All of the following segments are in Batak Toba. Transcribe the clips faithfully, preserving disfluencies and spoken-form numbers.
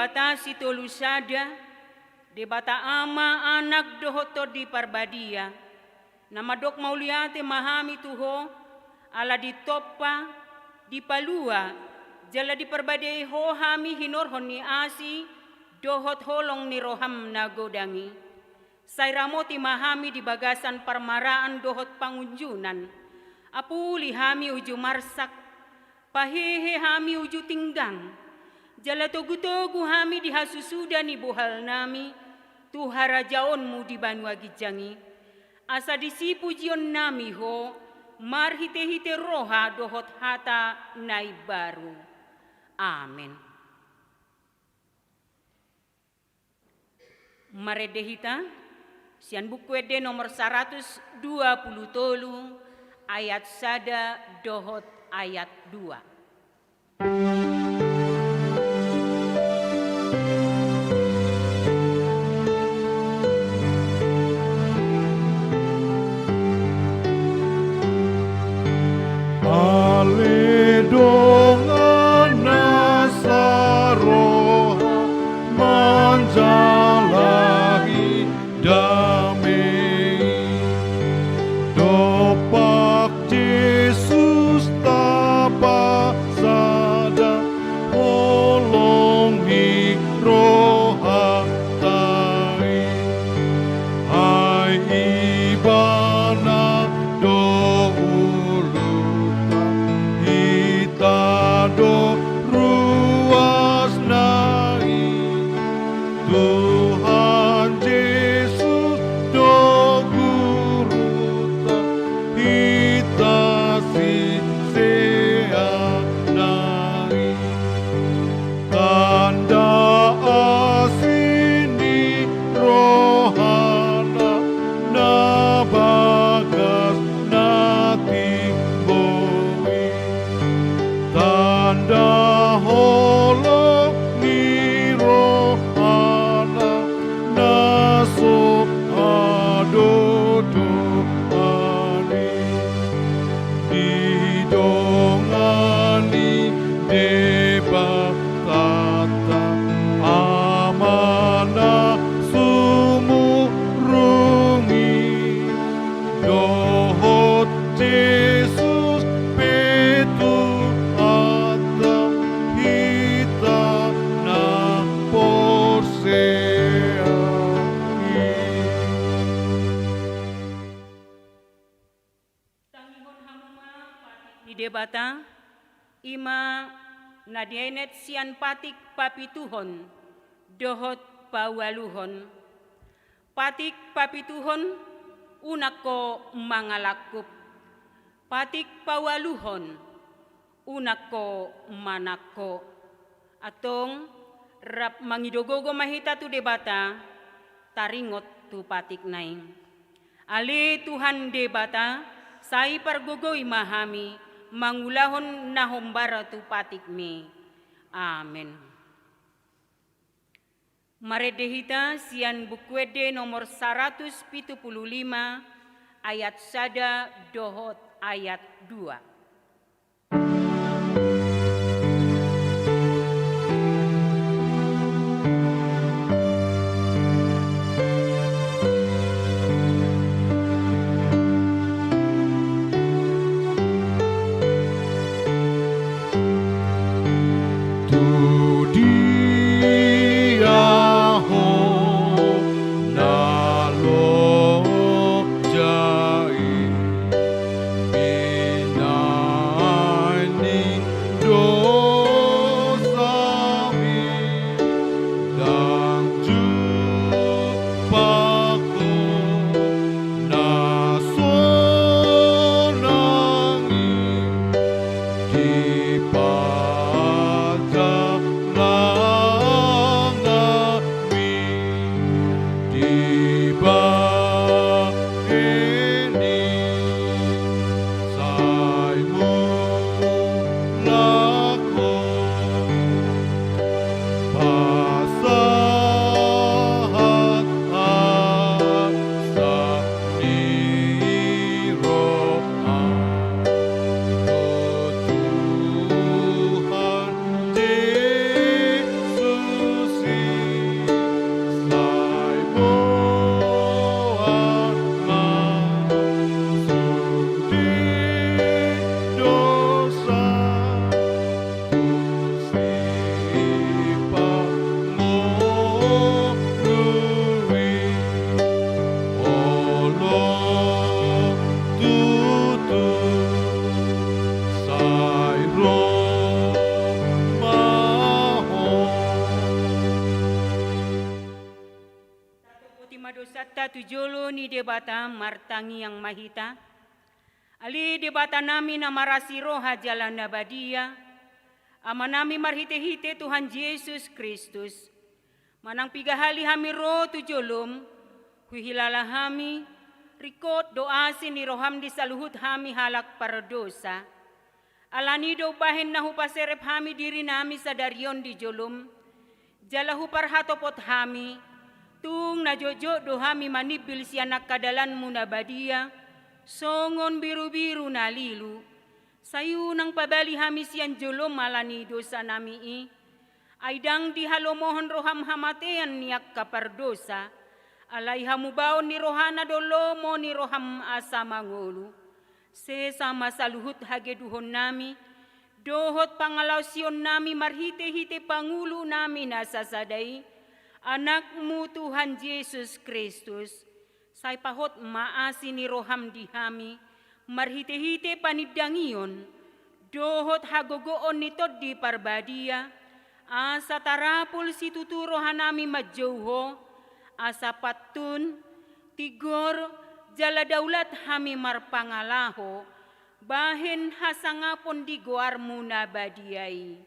Debata sitolu sada, Debata Ama, Anak dohot Tondi Parbadia, na mandok mauliate ma hami tu Ho, ala ditompa, dipalua, jala diparbadiai Ho hami hinorhon ni asi dohot holong ni roham na godang i. Sai ramoti ma hami di bagasan parmaraan dohot pangunjunan. Apuli hami uju marsak, pahehe hami uju tinggang, jala togutogu hami di hasusuda ni bohalnami tu harajaonmu di banua ginjang i, asa disi pujionnami Ho marhitehite roha dohot hata na imbaru. Amen. Marende hita sian Buku Ende nomor saratus dua pulu tolu, ayat sada dohot ayat dua. Ale dongan na saroha manjalahi dame i, dompak Jesus tapasada holong ni rohanta i. Ai Ibana do uluanta, hita do ruasna i. Tuhan Jesus do gurunta, hita siseanna i. Tanda asi ni rohana na bagas na timbo i. Tanda holong ni rohana na so hadodoan i. Didongani Debatanta Ama na sumurung i, dohot Jesus pe Tuhanta, hita na porsea i. Tangihon hamu ma patik ni Debata, i ma na dienet sian patik papituhon dohot paualuhon. Patik papituhon, unang ho mangalangkup. Patik paualuhon, unang ho manangko. Antong, rap mangido gogo ma hita tu Debata, taringot tu patikna i. Ale Tuhan Debata, sai pargogoi ma hami mangulahon na hombar tu patikmi. Amen. Marende hita sian Buku Ende nomor saratus pitu pulu lima, ayat sada dohot ayat dua. Tu dia ho na loja i, pina Dosanta tu jolo ni Debata, martangiang ma hita. Ale Debatanami na marasi roha jala na badia, Amanami marhitehite Tuhan Jesus Kristus, manang piga hali hami ro tu jolom, huhilala hami, ringkot do asi ni roham di saluhut hami halak pardosa. Alani do bahen na hupaserep hami dirinami sadari on di jolom, jala huparhatopot hami, tung na jotjot do hami manimbil sian angka dalanmu na badia, songon birubiru na lilu. Sai unang pabali hami sian jolom alani dosanami i, ai ndang dihalomohon roham hamatean ni angka pardosa, alai hamubaon ni rohana do lomo ni roham asa mangolu. Sesa ma saluhut hageduhonnami, dohot pangalaosionnami marhitehite pangulunami na sasada i, Anakmu Tuhan Jesus Kristus, sai pahot ma asi ni roham di hami, marhitehite panindangion, dohot hagogoon ni Tondi Parbadia, asa tarapul situtu rohanami manjou Ho, asa pantun, tigor, jala daulat hami marpangalaho, bahen hasangapon di goarmu na badia i.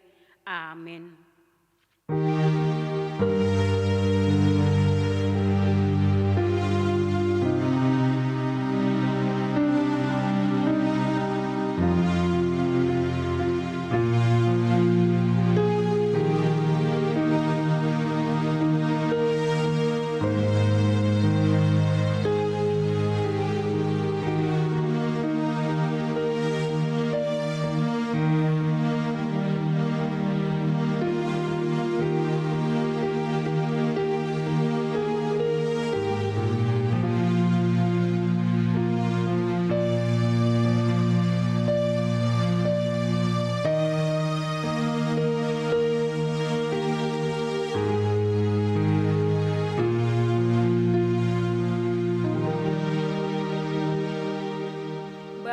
Amen.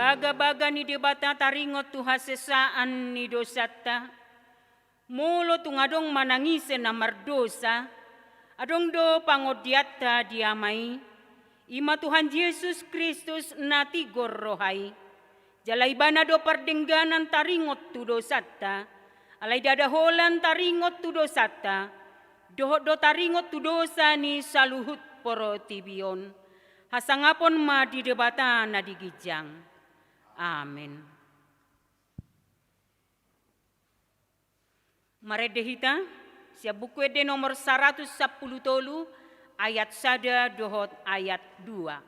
Bagabaga ni Debata taringot tu hasesaan ni dosanta. Molo tung adong manang ise na mardosa, adong do pangondianta di Ama i, i ma Tuhan Jesus Kristus na tigor roha i. Jala Ibana do pardengganan taringot tu dosanta, alai ndada holan taringot tu dosanta, dohot do taringot tu dosa ni saluhut portibi on. Hasangapon ma di Debata na di ginjang. Amen. Marende hita sian Buku Ende nomor saratus sampulu tolu, ayat sada dohot ayat dua.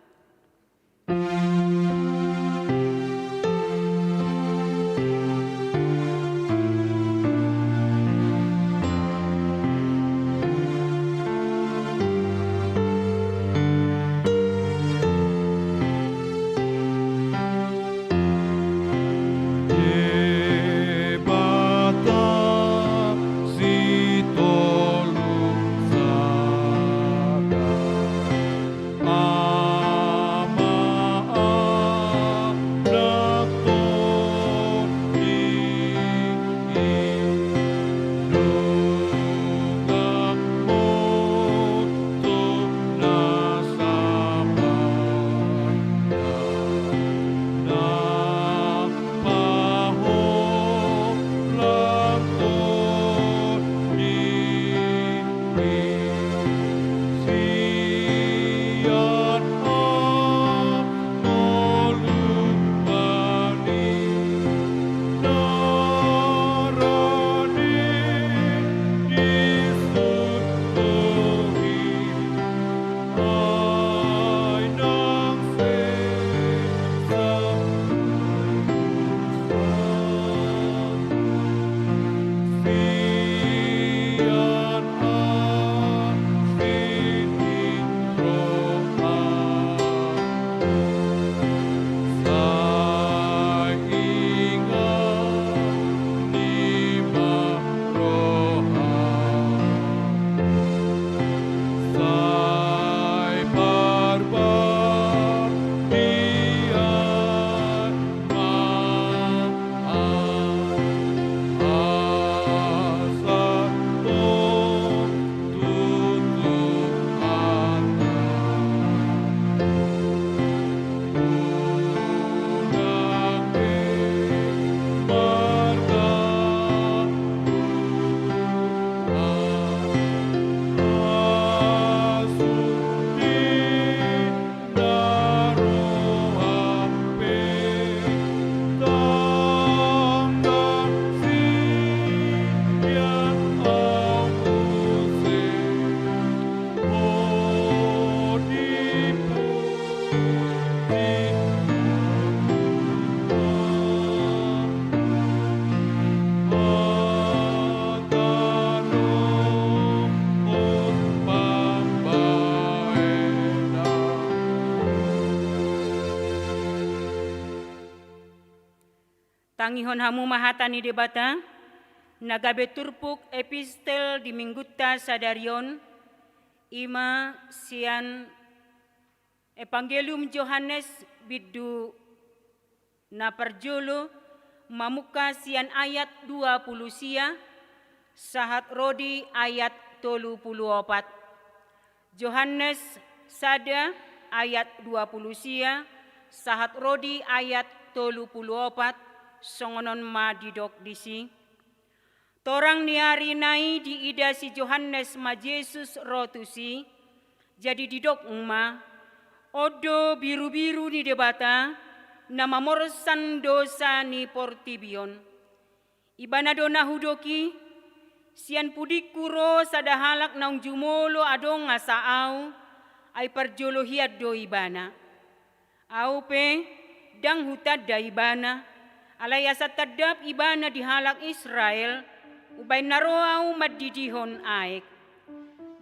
Tangihon hamu ma hata ni Debata, na gabe turpuk epistel di minggunta sadari on, i ma sian Evangelium Johannes bindu na parjolo, mamungka sian ayat dua pulu sia, sahat ro di ayat tolu pulu opat. Johannes sada ayat dua pulu sia, sahat ro di ayat tolu pulu opat, songon on ma didok disi. Torang ni ari nai diida si Johannes ma Jesus ro tusi, jadi didok ma, on do birubiru ni Debata, na mamorsan dosa ni portibi on. Ibana do na hudok i, sian pudingku ro sada halak naung jumolo adong asa ahu, ai parjolo hian do ibana. Ahu pe, ndang hutanda ibana, alai asa tandap ibana di halak Israel, umbahen na ro ahu mandidihon aek.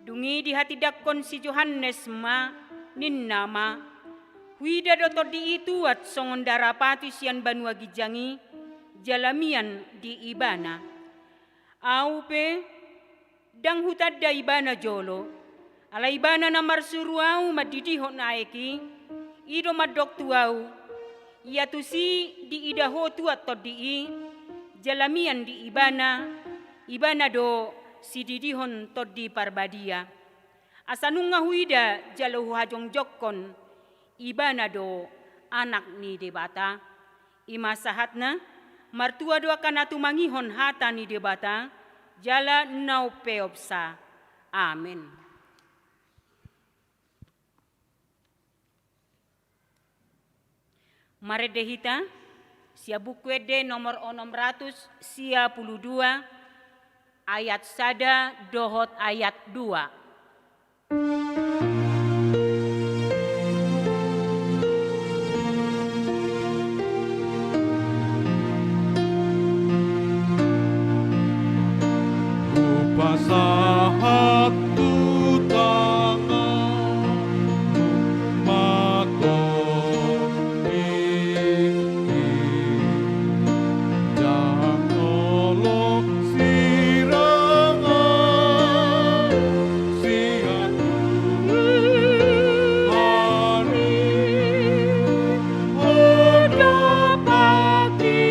Dung i dihatindangkon si Johannes ma, ninna ma, huida do tondi i tuat songon darapati sian banua ginjang i, jala mian di ibana. Ahu pe, ndang hutanda ibana jolo, alai ibana na marsuru ahu mandidihon aek i, i do mandok tu ahu, ia tusi diida ho tuat tondi i, jala mian di ibana, ibana do sididihon Tondi Parbadia. Asa nunga huida jala huhajongjongkon, ibana do Anak ni Debata. I ma sahatna, martua do angka na tumangihon hata ni Debata, jala na umpeopsa. Amen. Marende hita, sian Buku Ende nomor onom ratus sia pulu dua, ayat sada dohot ayat dua. Hupasahat tu tanganmu ma tondiku, ndang olo sirang ahu sian hurimu, ho do patirima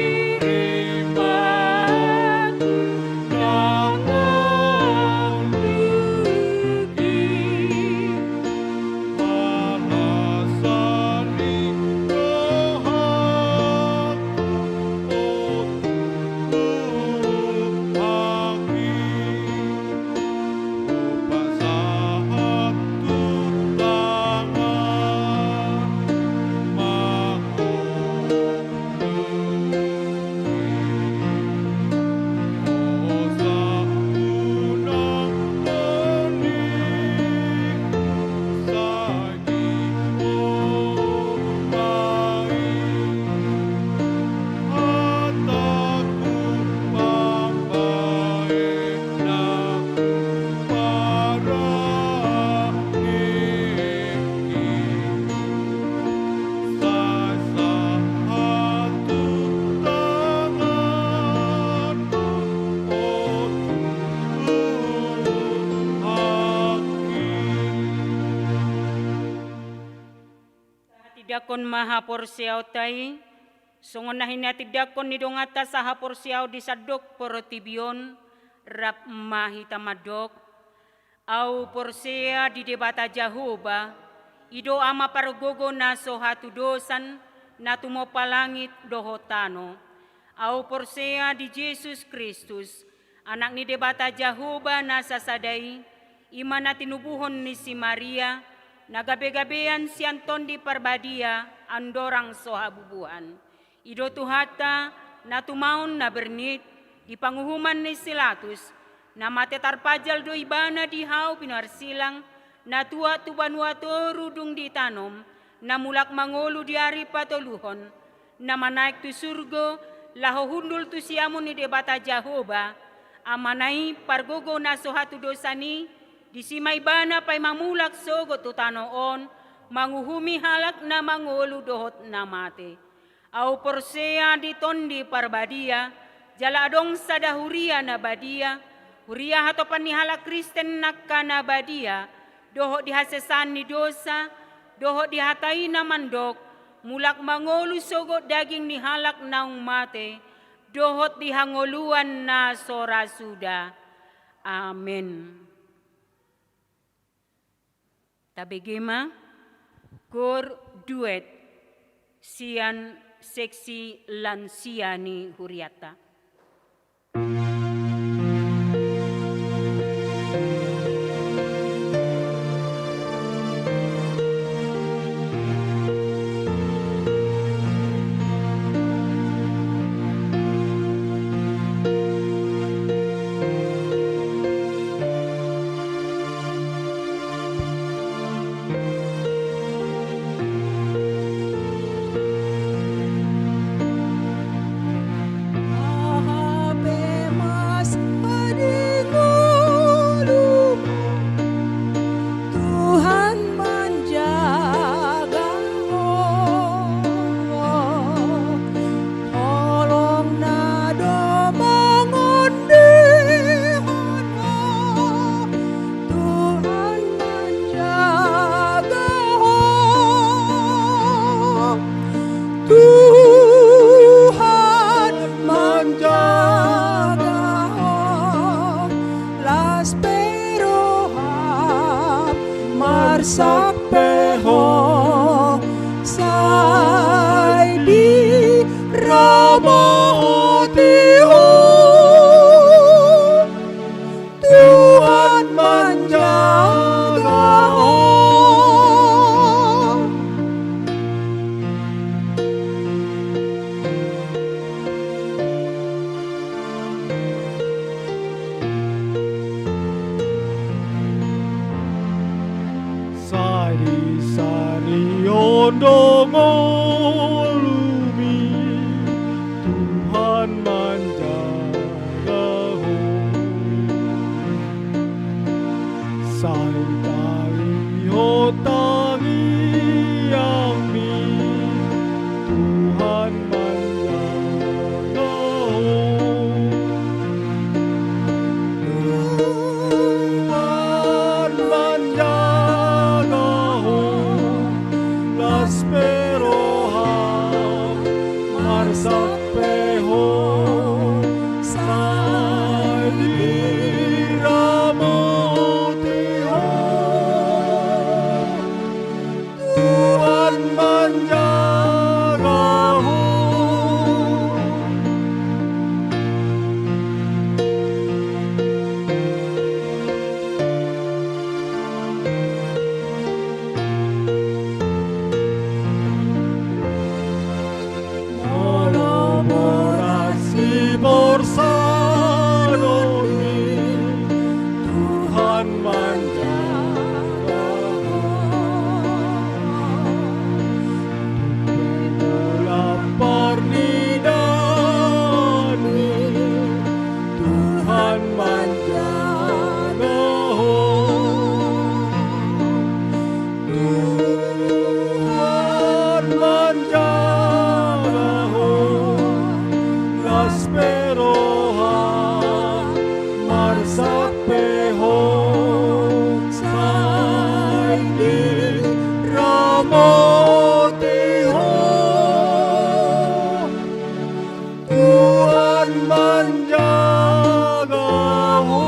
Hatindangkon ma haporseaonta i, songon na hinatindangkon ni donganta sahaporseaon di sandok portibi on, rap ma hita mandok. Ahu porsea di Debata Jahowa, i do Ama pargogo na so hatudosan, na tumompa langit dohot tano. Ahu porsea di Jesus Kristus, Anak ni Debata Jahowa na sasada i, i ma na tinubuhon ni si Maria, na gabegabean sian Tondi Parbadia andorang so habubuhan. I do Tuhanta, na tumaon na bernit, di panguhuman ni si Latus, na mate tarpajal do ibana di hau binoan silang, na tuat tu banua toru dung ditanom, na mulak mangolu di ari patoluhon, na manaek tu surgo, laho hundul tu siamun ni Debata Jahowa, Amana i pargogo na so hatudosan i, disi ma ibana paima mulak sogot tu tano on, manguhumi halak na mangolu dohot na mate. Ahu porsea di Tondi Parbadia, jala adong sada huria na badia, huria hatopan ni halak Kristen angka na badia, dohot di hasesaan ni dosa, dohot di hata i na mandok, mulak mangolu sogot daging ni halak naung mate, dohot di hangoluan na so ra suda. Amen. Tabege ma, kor duet, sian seksi lansia ni hurianta. Tuhan manjaga ho. Holong na do mangondihon ho. Tuhan manjaga ho. Tuhan manjaga ho. Las pe roham marsak pe ho. Sai diramoti ho. Tuhan manjaga ho. Sai disarihon do ngolumi, Tuhan manjaga ho. Sai talihon tangiangmi, Tuhan manjaga ho. Tuhan manjaga ho, las pe roham marsak pe ho, sai diramoti ho. Tuhan manjaga ho. Molo boras siborsadonmi, Tuhan manjaga ho. Dung pe mulak parnidaanmi, Tuhan manjaga ho. Tuhan manjaga ho, las pe roham marsak pe ho, sai diramoti ho. Tuhan manjaga ho.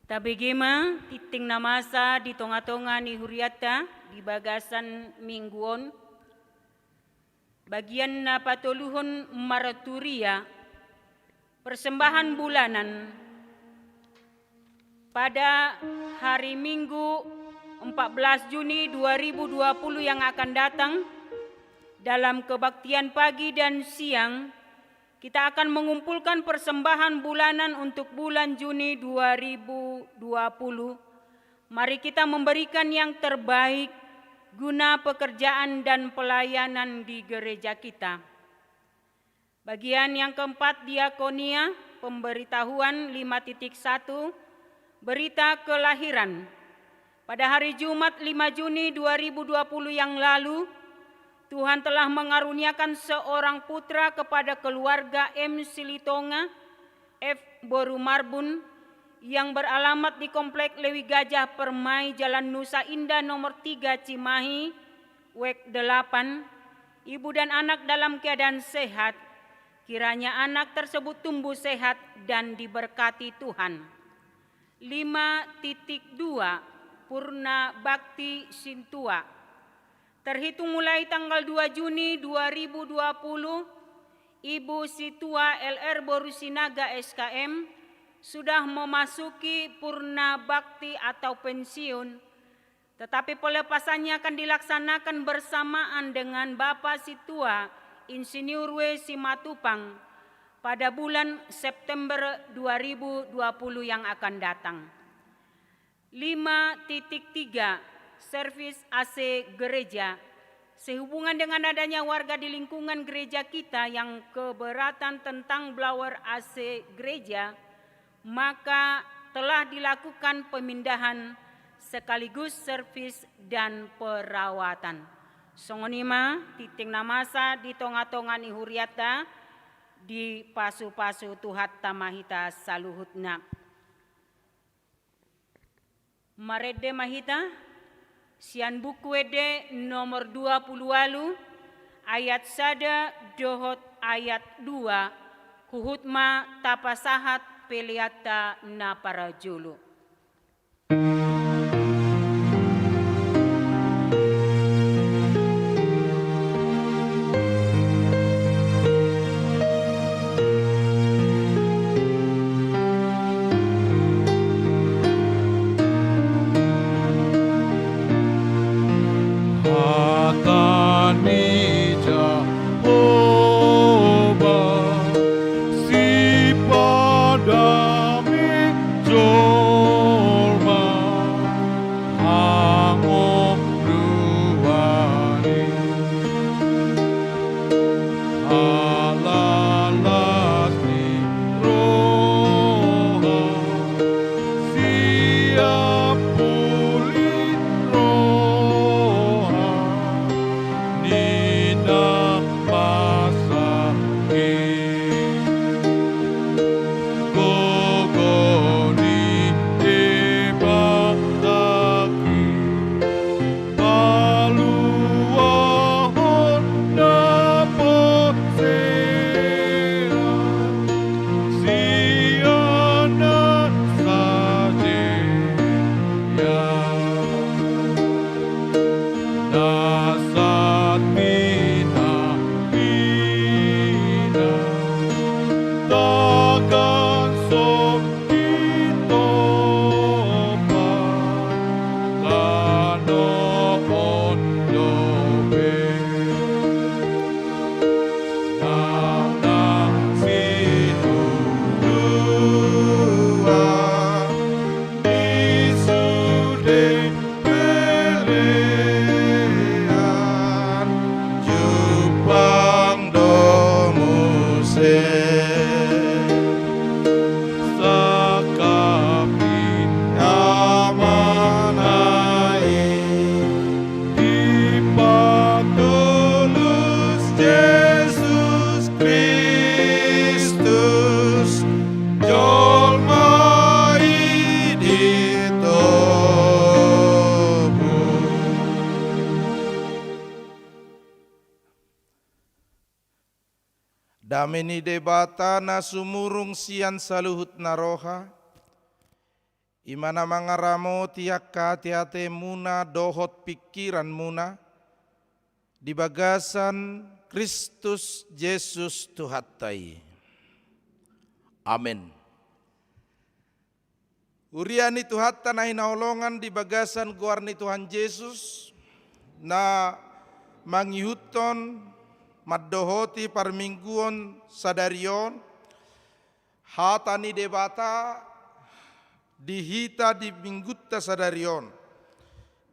Tabege ma tintin na masa di tongatonga ni hurianta di bagasan minggu on. Bagian na patoluhon marturia, persembahan bulanan pada hari Minggu empat belas Juni dua ribu dua puluh yang akan datang, dalam kebaktian pagi dan siang, kita akan mengumpulkan persembahan bulanan untuk bulan Juni dua ribu dua puluh. Mari kita memberikan yang terbaik guna pekerjaan dan pelayanan di gereja kita. Bagian yang keempat, diakonia, pemberitahuan lima titik satu, berita kelahiran. Pada hari Jumat lima Juni dua ribu dua puluh yang lalu, Tuhan telah mengaruniakan seorang putra kepada keluarga M Silitonga, F Boru Marbun, yang beralamat di Komplek Lewi Gajah Permai, Jalan Nusa Indah nomor tiga, Cimahi, W E K delapan, ibu dan anak dalam keadaan sehat. Kiranya anak tersebut tumbuh sehat dan diberkati Tuhan. Lima titik dua, Purna Bakti Sintua. Terhitung mulai tanggal dua Juni dua ribu dua puluh, Ibu Sintua L R Boru Sinaga S K M sudah memasuki purna bakti atau pensiun, tetapi pelepasannya akan dilaksanakan bersamaan dengan Bapak Sintua Insinyur W Simatupang pada bulan September dua ribu dua puluh yang akan datang. Lima titik tiga, servis A C gereja. Sehubungan dengan adanya warga di lingkungan gereja kita yang keberatan tentang blower A C gereja, maka telah dilakukan pemindahan sekaligus servis dan perawatan. Songon i ma tintin na masa di tonga-tonga ni hurianta, dipasupasu Tuhanta ma hita saluhutna. Marende ma hita sian Buku Ende nomor dua puluh ualu, ayat sada dohot ayat dua, huhut ma tapasahat peleanta na parjolo. Hata ni Jahowa, sipandamei jolma, hangoluan i. Ala las ni roha, siap puli roha ni na pasangkit. Gogo ni Debata i, paluahon na porsea sian na sajea. Na satia hita, tagan so hita patanohon dope. Nang na situan ni sude pelean, jumpang do muse. Sangkapi Amana i, dipatulus Jesus Kristus, jolma i di tobu. Dame ni Debata na sumurung sian saluhut na roha, i ma na mangaramoti angka ateatemuna dohot pingkiranmuna, di bagasan Kristus Jesus Tuhanta i. Amen. Huria ni Tuhanta na hinaholongan di bagasan goar ni Tuhan Jesus, na mangihuthon mandohoti parmingguon sadari on, hata ni Debata di hita di minggunta sadari on.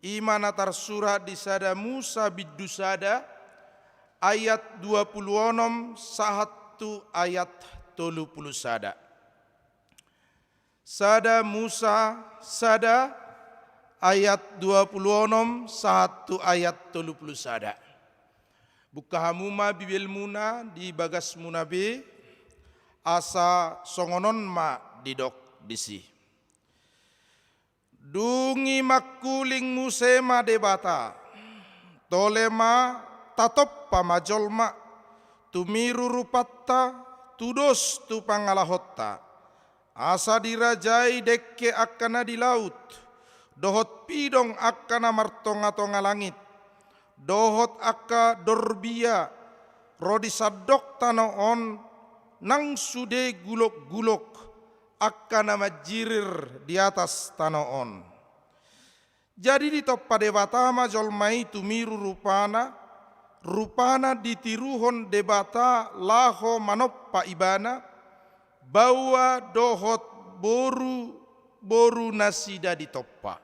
I ma na tarsurat di sada Musa bindu sada, ayat dua pulu onom sahat tu ayat tolu pulu sada. Sada Musa sada, ayat dua pulu onom sahat tu ayat tolu pulu sada. Buka hamu ma Bibelmuna di bagasmuna be, asa songon on ma didok disi. Dung i mangkuling muse ma Debata, tole ma, tatompa ma jolma, tumiru rupanta, tudos tu pangalahonta, asa dirajai dengke angka na di laut, dohot pidong angka na martongatonga langit, dohot angka dorbia, ro di sandok tano on, nang sude gulokgulok angka na manjirir di atas tano on. Jadi ditompa Debata ma jolma i tumiru rupana, rupana ditiruhon Debata laho manompa ibana, baoa dohot boru, boru nasida ditompa.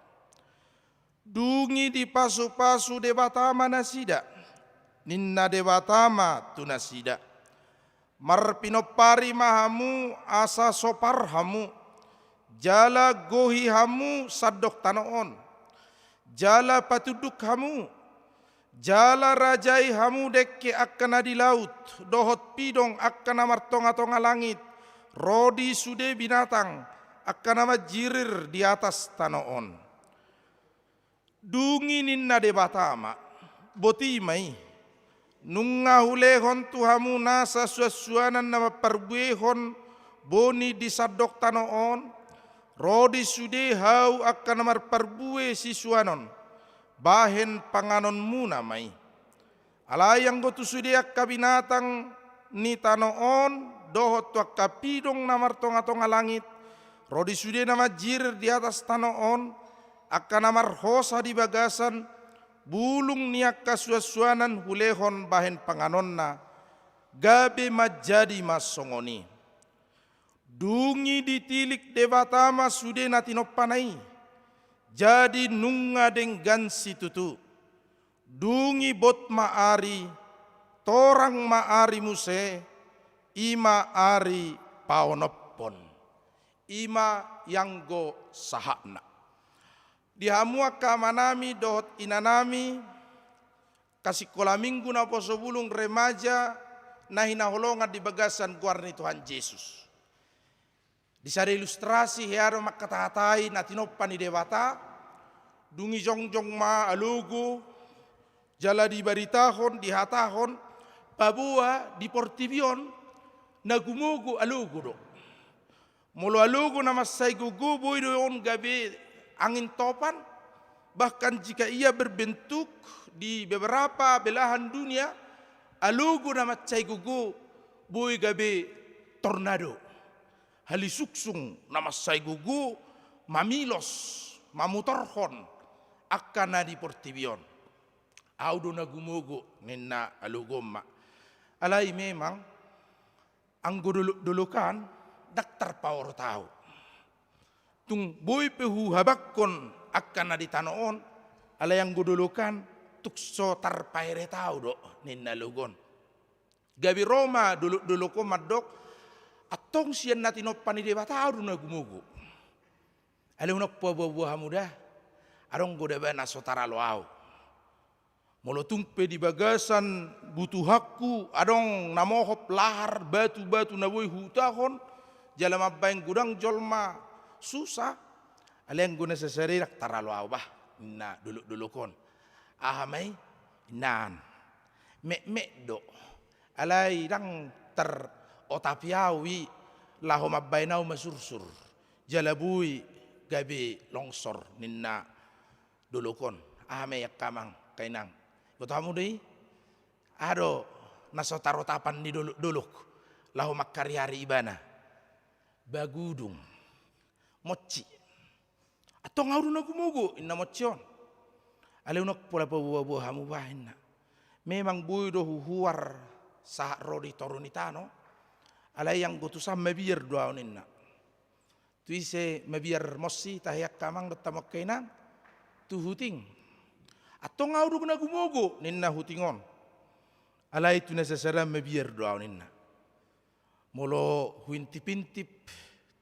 Dung i dipasupasu Debata ma nasida, ninna Debata ma tu nasida: Marpinompari ma hamu asa sopar hamu, jala gohi hamu sandok tano on, jala patunduk hamu, jala rajai hamu dengke angka na di laut, dohot pidong angka na martongatonga langit, ro di sude binatang angka na manjirir di atas tano on. Dung i ninna Debata ma: Boti ma i, nunga hulehon tu hamu nasa suansuanan na mamparbuehon boni di sandok tano on, ro di sude hau angka na marparbue sisuanon, bahen panganonmuna ma i. Alai anggo tu sude angka binatang ni tano on, dohot tu angka pidong na martongatonga langit, ro di sude na manjirir di atas tano on, angka na marhosa di bagasan, bulung ni angka suansuanan hulehon bahen panganonna, gabe manjadi ma songon i. Dung i ditilik Debata ma sude na tinompana i, jadi nunga denggan situtu. Dung i bot ma ari, torang ma ari muse, i ma ari paonomhon. I ma ianggo sahatna. Di hamu angka amanami dohot inanami, angka sikola minggu, naposo bulung, remaja, na hinaholongan di bagasan goar ni Tuhan Jesus. Di sada ilustrasi hea do mangkatahatai na tinompa ni Debata, dung i jongjong ma alogo, jala dibaritahon, dihatahon, paboa di portibi on na gumogo alogo do. Molo alogo na mansai gogo, boi do on gabe angin topan, bahkan jika ia berbentuk di beberapa belahan dunia, alogo na mansai gogo boi gabe tornado. Halisungsung na mansai gogo mamilos, mamutorhon angka na di portibi on. Au do na gumogo, ninna alogo on ma. Alai memang, anggo dolokdolok an, ndang tarpaorot au. Tung boi pe huhabanghon angka na di tano on, alai anggo dolok an, tung so tarpaeret au do, ninna alogo on. Gabe ro ma dolokdolok on mandok, antong sian na tinompa ni Debata au do na gumogo. Alai unang paboaboa hamu da, adong do daba na so taralo au. Molo tung pe di bagasan butuhanku adong na mohop lahar, batubatu na boi huhutahon, jala mambahen godang jolma susah, alai anggo na sasada i ndang taralo au bah, ninna dolokdolok on. Aha ma i? Inna an. Metmet do. Alai ndang tarotapi au i laho mambahen au masursur. Jala boi gabe longsor, ninna dolok on. Aha ma i angka amang, angka inang? Boto hamu do i? Aha do na so tarotapan ni dolokdolok laho mangkariari ibana? Bagudung. Monci. Antong au do na gumogo, inna monci on. Alai unang pola paboaboa hamu bah, inna. Memang boi do huhuar sahat ro di toru ni tano. Alai anggo tusan mabiar do au, ninna. Tu ise mabiar monci, tahe angka amang dohot hamu angka inang? Tu huting. Antong ahu dung na gumogo, ninna huting on. Alai tu na sasada mabiar do ahu, ninna. Molo huintip-intip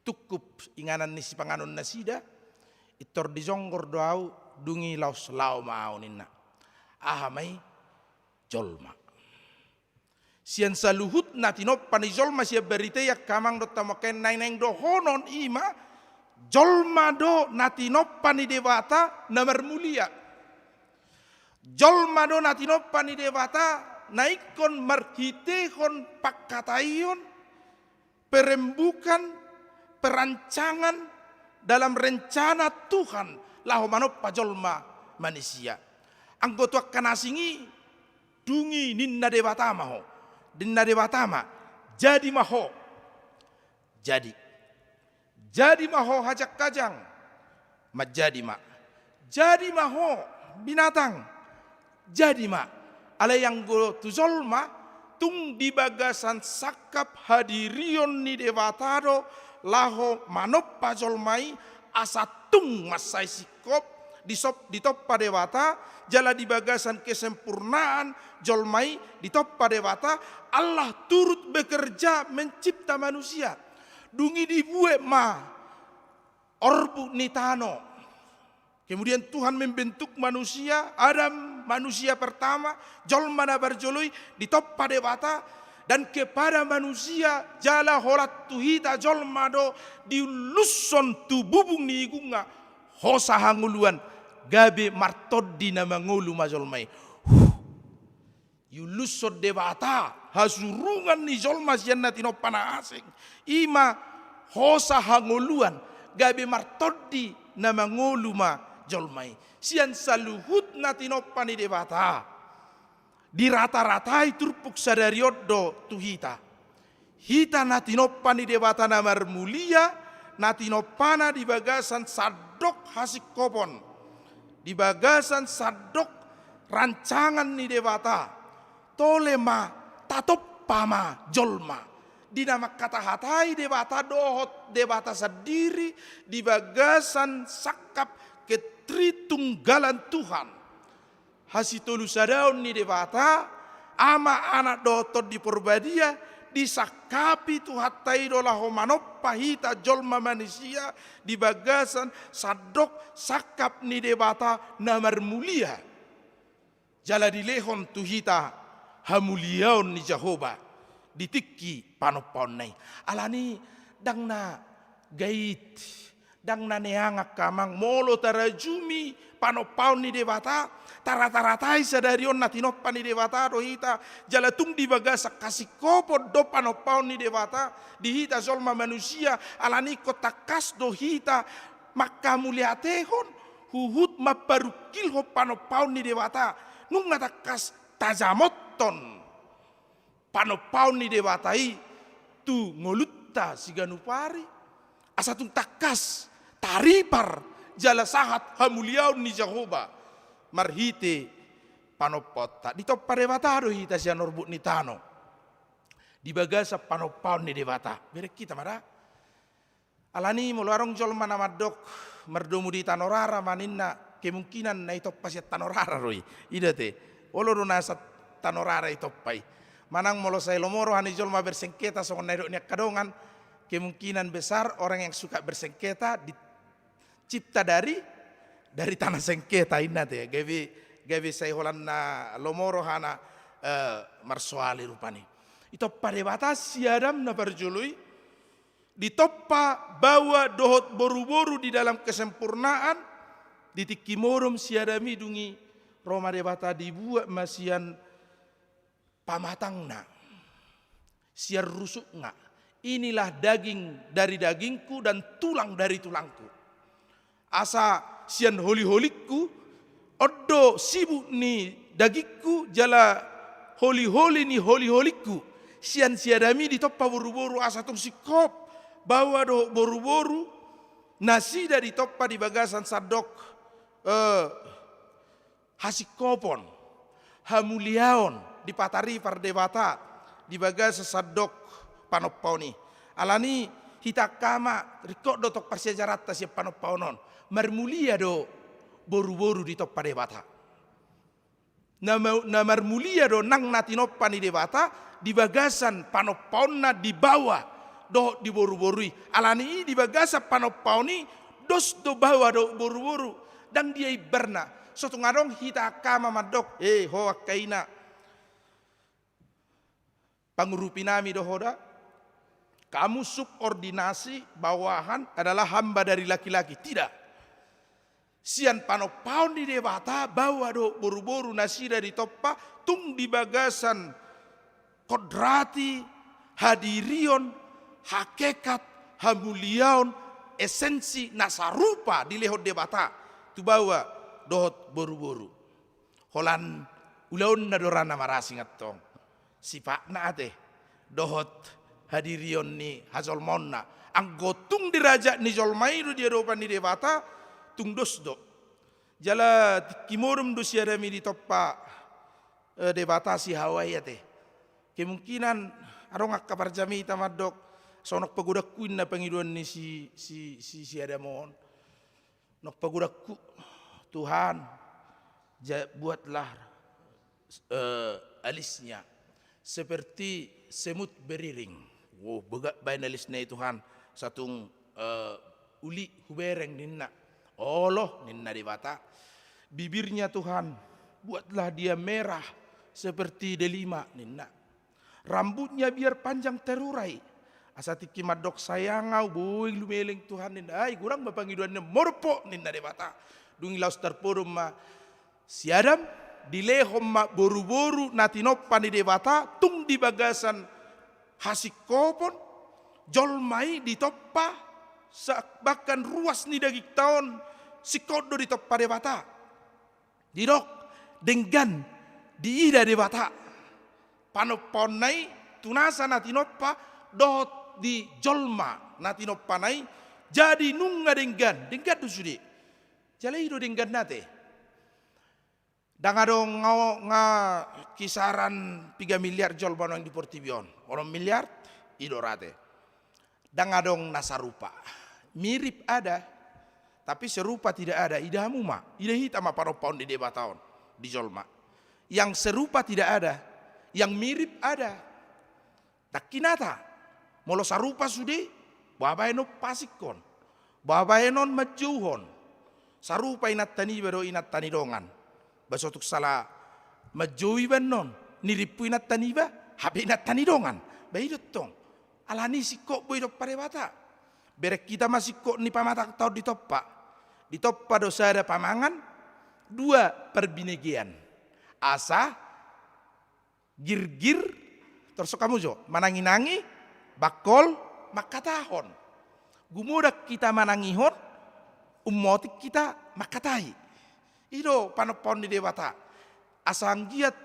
tungkup inganan ni sipanganon nasida, pintor dijonggor do ahu, dung i laos laho ma ahu, ninna. Aha ma i? Jolma. Sian saluhut na tinompa ni jolma sian barita i, angka amang dohot hamu angka inang, naeng-naeng dohonon i ma, jolma do na tinompa ni Debata na marmulia. Jolma do na tinompa ni Debata na ingkon marhitehon pangkataion, perembukan, perancangan dalam rencana Tuhan laho manompa jolma manisia. Anggo tu angka na asing i, dung i ninna Debata ma ho. Ninna Debata ma, jadi ma ho. Jadi. Jadi ma ho hajang-hajang. Manjadi ma. Jadi ma ho binatang. Jadi ma. Alai anggo tu jolma, tung di bagasan sangkap hadirion ni Debata do laho manompa jolma i, asa tung mansai singkop, disop-, ditompa Debata, jala di bagasan kesempurnaan jolma i ditompa Debata, Allah turut bekerja mencipta manusia. Dung i dibuat ma orbuk ni tano. Kemudian Tuhan membentuk manusia, Adam, manusia pertama, jolma na parjolo i, ditompa Debata, dan kepada manusia, jala holan tu hita jolma do diullushon tu bubung ni igungna hosa hangoluan, gabe martondi na mangolu ma jolma i. Huh. Diullushon Debata hasurungan ni jolma sian na tinompa na asing. I ma hosa hangoluan, gabe martondi na mangolu ma jolma i. Sian saluhut na tinompa ni Debata, dirata-ratai turpuk sadari on do tu hita. Hita na tinompa ni Debata na marmulia, na tinompana di bagasan sandok hasingkopon, di bagasan sandok rancangan ni Debata, tole ma, tatompa ma jolma. Di na mangkata-hatai Debata dohot Debata sandiri di bagasan sangkap ketritunggalan Tuhan. Hasitolusadaon ni Debata, Ama, Anak dohot Tondi Porbadia, disangkapi Tuhanta i do laho manompa hita jolma manisia di bagasan sandok sangkap ni Debata na marmulia. Jala dilehon tu hita hamuliaon ni Jahowa di tingki panompaonna i. Alani ndang na gait, ndang na neang angka amang, molo tarajumi panompaon ni Debata, tarata-ratai sadari on na tinompa ni Debata do hita, jala tung di bagasan hasingkopon do panompaon ni Debata di hita jolma manusia, alani ingkon tangkas do hita manghamauliatehon, huhut mamparungkilhon panompaon ni Debata, nunga tangkas tajamothon panompaon ni Debata i tu ngolunta siganup ari, asa tung tangkas taripar jala sahat hamuliaon ni Jahowa marhite panompaonta. Ditompa Debata do hita sian orbuk ni tano di bagasan panompaon ni Debata. Bereng hita ma da. Alani molo adong jolma na mandok mardomu di tano rara ma ninna, kemungkinan na itompa sian tano rara do i. I do ate, olo do na sian tano rara itompa i. Manang molo sai lomo roha ni jolma bersengketa songon na nidok ni angka dongan, kemungkinan besar orang yang suka bersengketa dicipta dari, dari tanah sengketa, inna ate. Gabe, gabe sai holan na lomo rohana, eh, marsoali rupani. Itompa Debata si Adam na parjolo i, ditompa baoa dohot boruboru di dalam kesempurnaan, di tingki modom si Adam i, dung i ro ma Debata, dibuat ma sian pamatangna, sian rusukna. Inilah daging dari dagingku dan tulang dari tulangku. Asa sian holiholingku, on do sibuk ni dagingku jala holiholi ni holiholingku. Sian si Adam i ditompa boruboru asa tung singkop baoa dohot boruboru, nasida ditompa di bagasan sandok, eh, hasingkopon, hamuliaon, dipataripar Debata di bagasan sandok panompaon i. Alani hita angka ama, ringkot do tong parsiajaranta sian panompaon on. Marmulia do boruboru ditompa Debata. Na ma-, na marmulia do nang na tinompa ni Debata di bagasan panompaonna di baoa dohot di boruboru i. Alani i di bagasan panompaon i dos do baoa dohot boruboru. Ndang dia imbarna. So tung adong hita angka ama mandok, "Eh, ho angka ina, pangurupinami do ho da. Kamu subordinasi, bawahan, adalah hamba dari laki-laki." Tidak. Sian panompaon ni Debata, baoa dohot boruboru nasida ditompa, tung di bagasan kodrati, hadirion, hakekat, hamuliaon, esensi na sarupa dilehon Debata tu baoa dohot boruboru. Holan ulaonna do ra na marasing antong. Sipatna ate dohot hadirion ni hajolmaonna. Anggo tung dirajak ni jolma i do di adopan ni Debata, tung dos do. Jala tingki modom do si Adam i ditompa, eh, Debata si Hawa i ate. Kemungkinan adong angka parjamita mandok, "Songon pagodangku inna pangidoan ni si, si, si, si Adam on. Nong pagodangku, Tuhan, ja-, buatlah, eh, alisnya seperti semut beriring." Wo, bagak baen alisna i, Tuhan, satung, eh, uli hubereng ninna. "Olo," ninna Debata. "Bibirnya, Tuhan, buatlah dia merah seperti delima," ninna. "Rambutnya biar panjang terurai." Asa tingki mandok, "Sayang au, boi lumeleng, Tuhan," ninna. Ai godang ma pangidoanna, "Modom ho," ninna Debata. Dung i laos tarpodom ma si Adam, dilehon ma boruboru na tinompa ni Debata, tung di bagasan hasingkopon, jolma i ditompa, sa-, bahkan ruas ni dagingta on, singkop do ditompa Debata. Didok, denggan diida Debata panompaonna i tu nasa na tinompa dohot di jolma na tinompana i, jadi nunga denggan, denggan do sude. Jala i do dengganna ate. Ndang adong nga, nga kisaran piga miliar jolma nuaeng di portibi on. Onom miliar, i do ra ate. Ndang adong na sarupa. Mirip ada, tapi serupa tidak ada. Ida hamu ma, ida hita ma panompaon ni Debata on di jolma. Yang serupa tidak ada, yang mirip ada. Ndang hinata. Molo sarupa sude, boha baenon pasingkon, boha baenon manjouhon. Sarupa inanta niba dohot inanta ni dongan. Ba so tung sala manjou iba annon, nirimpu inanta niba, hape inanta ni dongan. Ba i do tong. Alani singkop do ditompa Debata. Bereng hita ma singkop ni pamatangta on ditompa. Ditompa do sada pamangan, dua parbinegean. Asa girgir, torus hamu jo, mananginangi, bangkol mangkatahon. Gumodang hita manangihon, ummotik hita mangkatai. I do panompaon ni Debata. Asa anggiat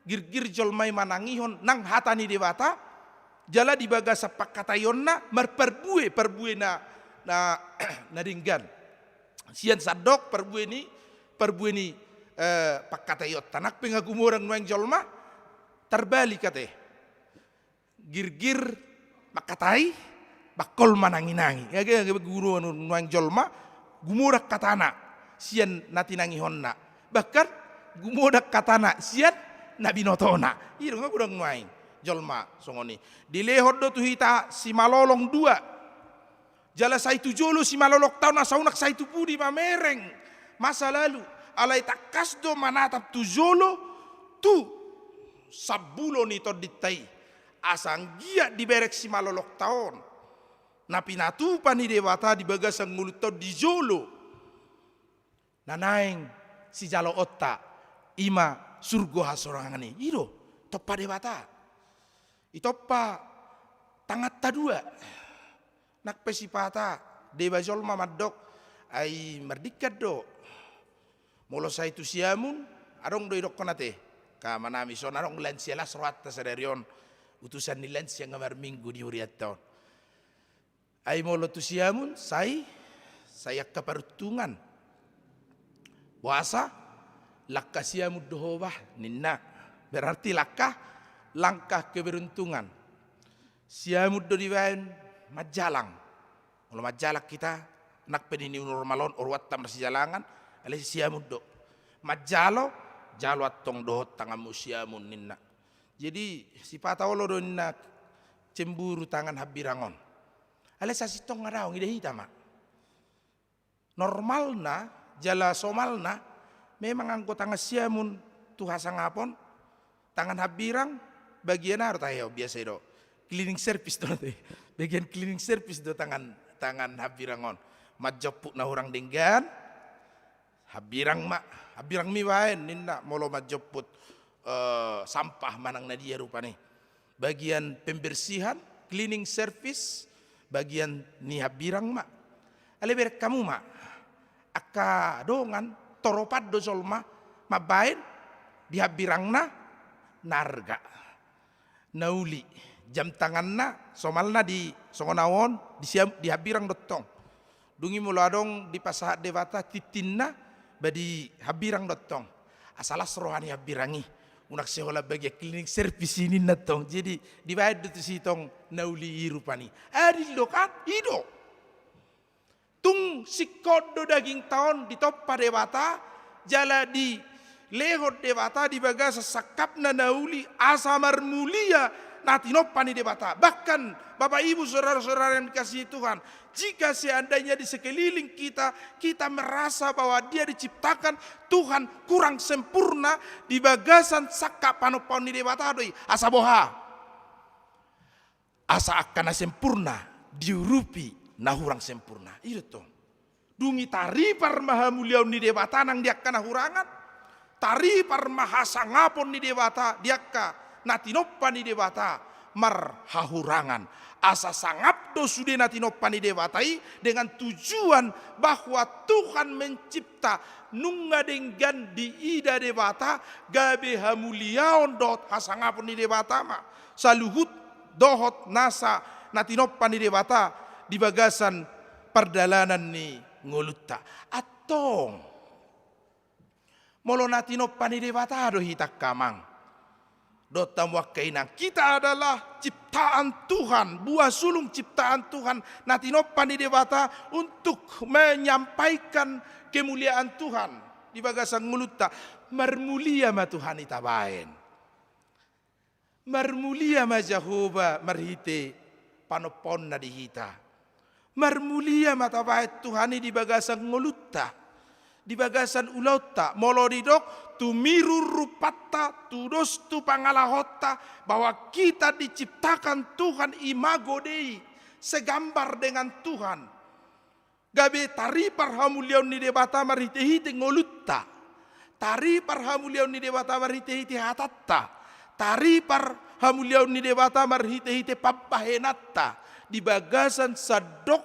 girgir jolma i manangihon nang hata ni Debata, jala di bagasan pangkataionna marparbue, parbue na, na, na denggan. Sian sandok parbue ni, parbue ni, eh, pangkataionta. Nang pe nga gumodang nuaeng jolma, tarbalik ate. Girgir mangkatai, bangkol mananginangi. Nga, nga, nga gumodang nuaeng jolma, gumodang hatana sian na tinangihonna. Bahkan gumodang hatana sian na binotona. I do nga godang nuaeng jolma songon i. Dilehon do tu hita simalolong dua. Jala sai tu jolo simalolongta on asa unang sai tu pudi mamereng masa lalu. Alai tangkas do manatap tu jolo tu sambulo ni tondinta i. Asa anggiat dibereng simalolongta on na pinatupa ni Debata di bagasan ngolunta on di jolo. Na naeng sijaloonta i ma surgo hasonangan i. I do, tompa Debata. Ditompa tanganta dua. Nang pe sipata, deba jolma mandok, ai mardingkan do. Molo sai tu siamun, adong do idokkon ate. Ka manami son adong lansia las rohanta sadari on. Utusan ni lansia nga marminggu di hurianta on. Ai molo tu siamun, sai, sai angka paruntungan. Boasa, langka siamun do ho bah, ninna. Berarti langka, langkah keberuntungan. Siamun do dibaen manjalang. Molo manjalang hita, nang pe di new normal on, oroanta marsijalangan, alai siamun do. Manjalo, Jalo antong dohot tanganmu siamun ninna. Jadi sipata olo do ninna cemburu tangan hambirang on. Alai sasintongna daong, ida hita ma. Normalna, jala somalna, memang anggo tangan siamun tu hasangapon, tangan hambirang, bagian aha do tahe on biasa i do. Cleaning service do tahe. Bagian cleaning service do tangan, tangan hambirang on. Manjomput na hurang denggan, hambirang ma, hambirang ma i baen ninna molo manjomput, eh, sampah manang na dia rupani. Bagian pembersihan, cleaning service, bagian ni hambirang ma. Alai bereng hamu ma, angka dongan, toropan do jolma mambaen di hambirangna na arga, na uli, jam tanganna, somalna di songon au on, di siam-, di hambirang do tong. Dung i molo adong dipasahat Debata tintinna, ba di hambirang do tong. Asa las roha ni hambirang i, unang sai holan bagian cleaning service i ninna tong. Jadi dibaen do tusi tong na uli i rupani. Adil do kan? I do. Tung singkop do dagingta on ditompa Debata, jala dilehon Debata di bagasan sangkapna na uli, asa marmulia na tinompa ni Debata. Bahkan, Bapak Ibu, saudara-saudara yang dikasihi Tuhan, jika seandainya di sekeliling kita, kita merasa bahwa dia diciptakan Tuhan kurang sempurna, di bagasan sangkap panompaon ni Debata do i, asa boha? Asa angka na sempurna diurupi na hurang sempurna. I do tong. Dung i taripar ma hamuliaon ni Debata nang di angka na hurangan, taripar ma hasangapon ni Debata di angka na tinompa ni Debata marhahurangan. Asa sangap do sude na tinompa ni Debata i dengan tujuan bahwa Tuhan mencipta, nunga denggan diida Debata, gabe hamuliaon dohot hasangapon ni Debata ma saluhut dohot nasa na tinompa ni Debata di bagasan pardalanan ni ngolunta. Antong, molo na tinompa ni Debata do hita angka amang dohot hamu angka inang, kita adalah ciptaan Tuhan, buah sulung ciptaan Tuhan, na tinompa ni Debata untuk menyampaikan kemuliaan Tuhan di bagasan ngolunta. Marmulia ma Tuhan i tabaen. Marmulia ma Jahowa marhite panompaonna di hita. Marmulia ma tabaen Tuhan i di bagasan ngolunta, di bagasan ulaonta. Molo didok, tumirur rumpanta, tudos tu pangalahonta, bahwa kita diciptakan Tuhan imago Dei, segambar dengan Tuhan. Gabe taripar hamuliaon ni Debata marhite-hite ngolunta. Taripar hamuliaon ni Debata marhite-hite hatanta. Taripar hamuliaon ni Debata marhite-hite pambahenanta. Di bagasan sandok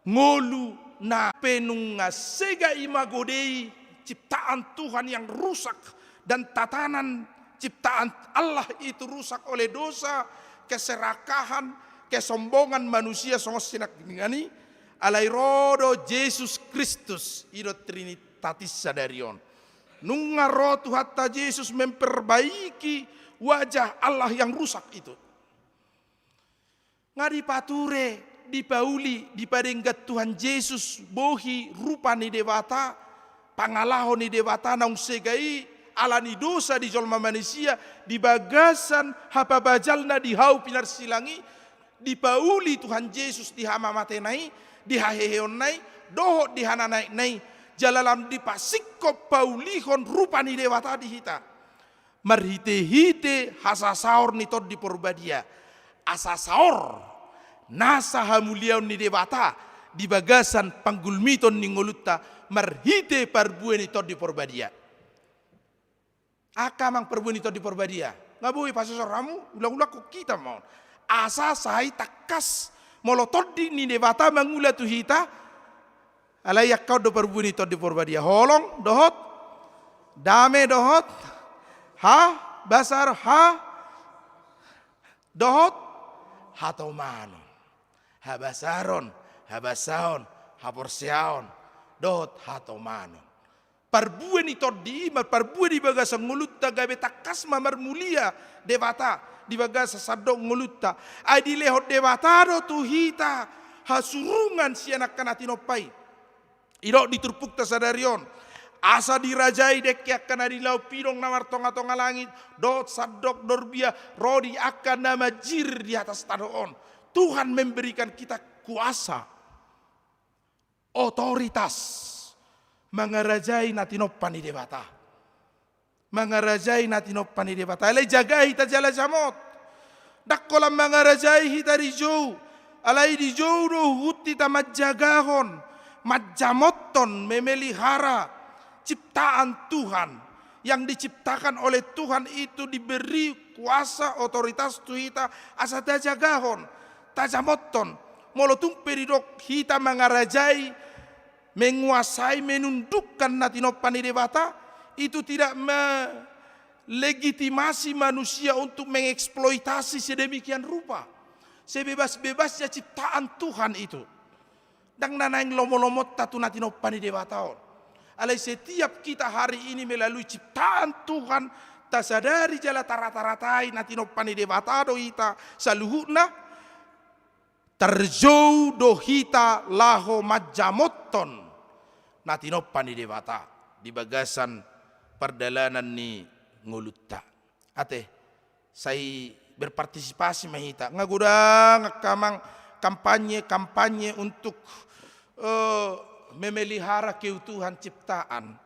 ngolu na pe nunga sega imago Dei, ciptaan Tuhan yang rusak dan tatanan ciptaan Allah itu rusak oleh dosa, keserakahan, kesombongan manusia songon sinangkaningan i, alai ro do Jesus Kristus, i do Trinitatis sadari on. Nunga ro Tuhanta Jesus memperbaiki wajah Allah yang rusak itu. Nga dipature, dipauli, dipadenggan Tuhan Jesus bohi rupa ni Debata, pangalaho ni Debata naung sega i, ala ni dosa di jolma manisia, di bagasan hapabajalna di hau pinarsilang i, dipauli Tuhan Jesus di hamamatena i, di haheheonna i, dohot di hananaekna i, jala lam dipasingkop paulihon rupa ni Debata di hita. Marhite-hite hasasaor ni Tondi Porbadia, asa saor nasa hamuliaon ni Debata di bagasan panggulmiton ni ngolunta marhite parbue ni Tondi Porbadia. Aha ma parbue ni Tondi Porbadia? Nga boi pasosor hamu, ulang-ulang hita ma on. Asa sai tangkas molo Tondi ni Debata mangula tu hita, alai angka on do parbue ni Tondi Porbadia. Holong dohot dame dohot ha, basar ha, dohot hatomanon. Habasaron, habasaon, haporseaon, dohot hatomanon. Parbue ni Tondi i ma parbue di bagasan ngolunta, gabe tangkas ma marmulia Debata di bagasan sandok ngolunta. Ai dilehon Debata do tu hita hasurungan sian angka na tinompa i. Didok di turpukta sadari on, Asa dirajai dengke angka na di laut, pidong na martonga-tonga langit, dohot sandok dorbia ro di angka na manjirir di atas tano on. Tuhan memberikan kita kuasa, otoritas mangarajai na tinompa ni Debata. Mangarajai na tinompa ni Debata. Alai jaga hita jala jamot. Ndang holan mangarajai hita dijou. Alai dijou do huhut hita manjagahon, manjamothon, memelihara ciptaan Tuhan. Yang diciptakan oleh Tuhan itu diberi kuasa, otoritas tu hita asa tajagahon, tajamothon. Molo tung pe didok hita mangarajai, menguasai, menundukkan na tinompa ni Debata, itu tidak melegitimasi manusia untuk mengeksploitasi sedemikian rupa. Sebebas-bebasnya ciptaan Tuhan itu. Ndang na naeng lomo-lomonta tu na tinompa ni Debata on. Alai setiap kita hari ini melalui ciptaan Tuhan, tasadari jala tarata-ratai na tinompa ni Debata do hita saluhutna, tarjou do hita laho manjamothon na tinompa ni Debata di bagasan pardalanan ni ngolunta. Ate, sai berpartisipasi ma hita. Nga godang angka amang kampanye-kampanye untuk, eh, memelihara keutuhan ciptaan.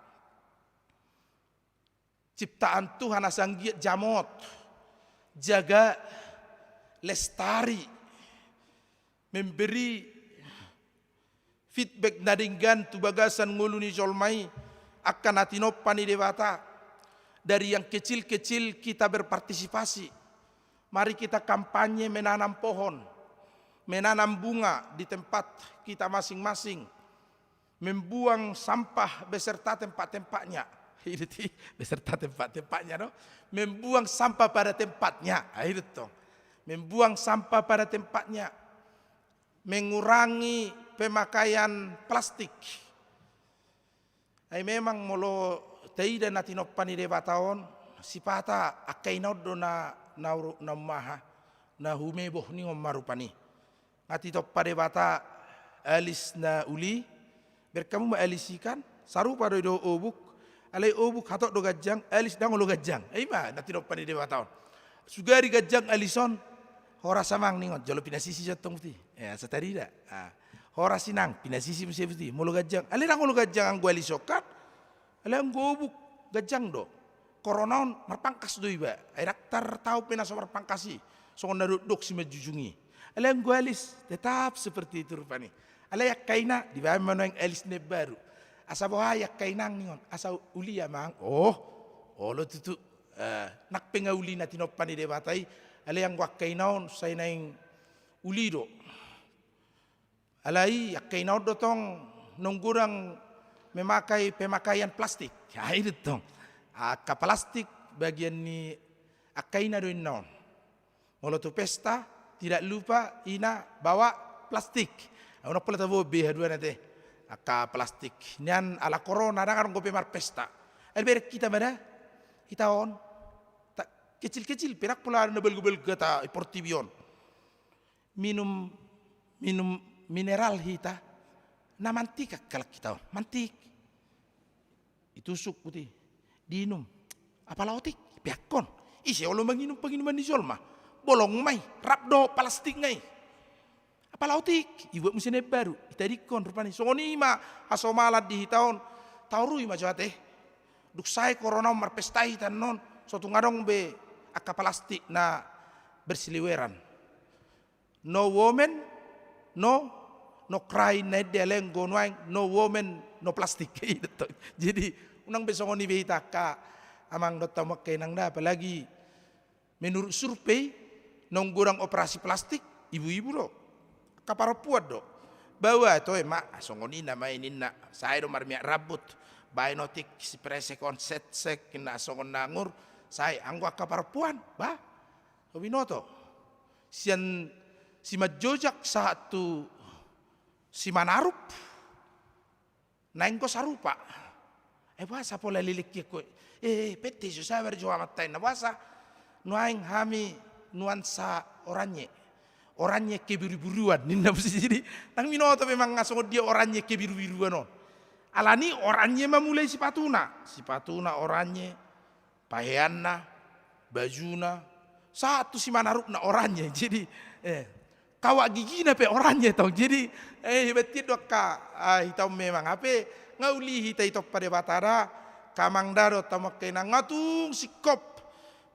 Ciptaan Tuhan asa anggiat jamot, jaga, lestari, memberi feedback na denggan tu bagasan ngolu ni jolma i, angka na tinompa ni Debata. Dari yang kecil-kecil kita berpartisipasi. Mari kita kampanye menanam pohon, menanam bunga di tempat kita masing-masing. Membuang sampah beserta tempat-tempatnya. Beserta tempat-tempatnya, no? Membuang sampah pada tempatnya. Ah, itu tong. Membuang sampah pada tempatnya. Mengurangi pemakaian plastik. Ai memang molo taida na tinompa ni Debata on, sipata angka ina on do na, na uru-, na ummaha, na humeboh ningon ma rupani. Nga tinompa Debata alis na uli, bereng hamu ma alis i kan, sarupa do i dohot obuk, alai obuk hatop do ganjang, alis ndang olo ganjang. Ai ima na tinompa ni Debata on. Sugari ganjang alis on, horas amang ningon, jolo pinasisi jo tong buti. Eh, asa tarida. Ah. Horas inang, pinasisi muse buti. Molo ganjang, alai ndang olo ganjang anggo alis on kan. Alai anggo obuk ganjang do. Corona on marpangkas do iba. Ai ndang tartaon pe na so marpangkas i. Songon na dokdok simanjujung i. Alai anggo alis, tetap seperti itu rupani. Alai angka ina, dibaen ma nuaeng alis na imbaru. Asa boha i angka inang ningon, asa uli amang. Oh, olo tutu. Eh, nang pe nga uli na tinompa ni Debata i, alai anggo angka ina on, sai naeng uli do. Alai angka ina on do tong naung godang memakai pemakaian plastik. Ai do tong. Angka plastik bagian ni angka ina do inna on. Molo tu pesta, tidak lupa ina bawa plastik. Unang pola tabo be haduan ate. Angka plastik. Nian ala corona, ndang adong dope marpesta. Ai bereng hita ma da. Hita on. Ta-, kecil-kecil pe ndang pola na balga-balga ta i portibi on. Minum, minum mineral hita. Na mantik angka halak hita on. Mantik. Itusuk buti. Diinum. Apala otik. Peakkon. Ise olo manginum panginuman ni jolma. Bolong ma i. Rap do plastik nga i. Apala otik. Ibuat muse na imbaru. Itadingkon rupani. Songon i ma hasomalan di hita on. Taorui ma jo ate. Dung sae corona on marpesta hita annon. So tung adong be angka plastik na bersiliweran. No women, no, no cry na ende, alai anggo nuaeng, no women, no plastic. Jadi, unang be songon i be hita angka amang dohot hamu angka inang da, apalagi menurut survei, naung godang operasi plastik, ibu-ibu do. Angka parompuan do. Baoa, toe ma, songon i nama i ninna, sae do marmiak rambut, baen otik, sipresek on, setsek, ninna songon na angur, sae, anggo angka parompuan, bah, so binoto. Sian Simanjojak sahat tu Simanarup, naeng do sarupa. Eh, boasa pola lelengki anggo i? Eh, pette jo sabar jo amanta inna, boasa? Nuaeng hami nuansa oranye. Oranye kebiru-biruan, ninna muse. Jadi, ndang binoto memang nga songon dia oranye kebiru-biruan on. Alani oranye ma mulai sipatuna, sipatuna oranye, paheanna, bajuna, sahat tu simanarupna oranye. Jadi, eh, kawak gigina pe oranye tong. Jadi, eh, hebat do angka, ah, hita on memang. Hape, nga uli hita ditompa Debata da, angka amang da dohot hamu angka inang, nga tung singkop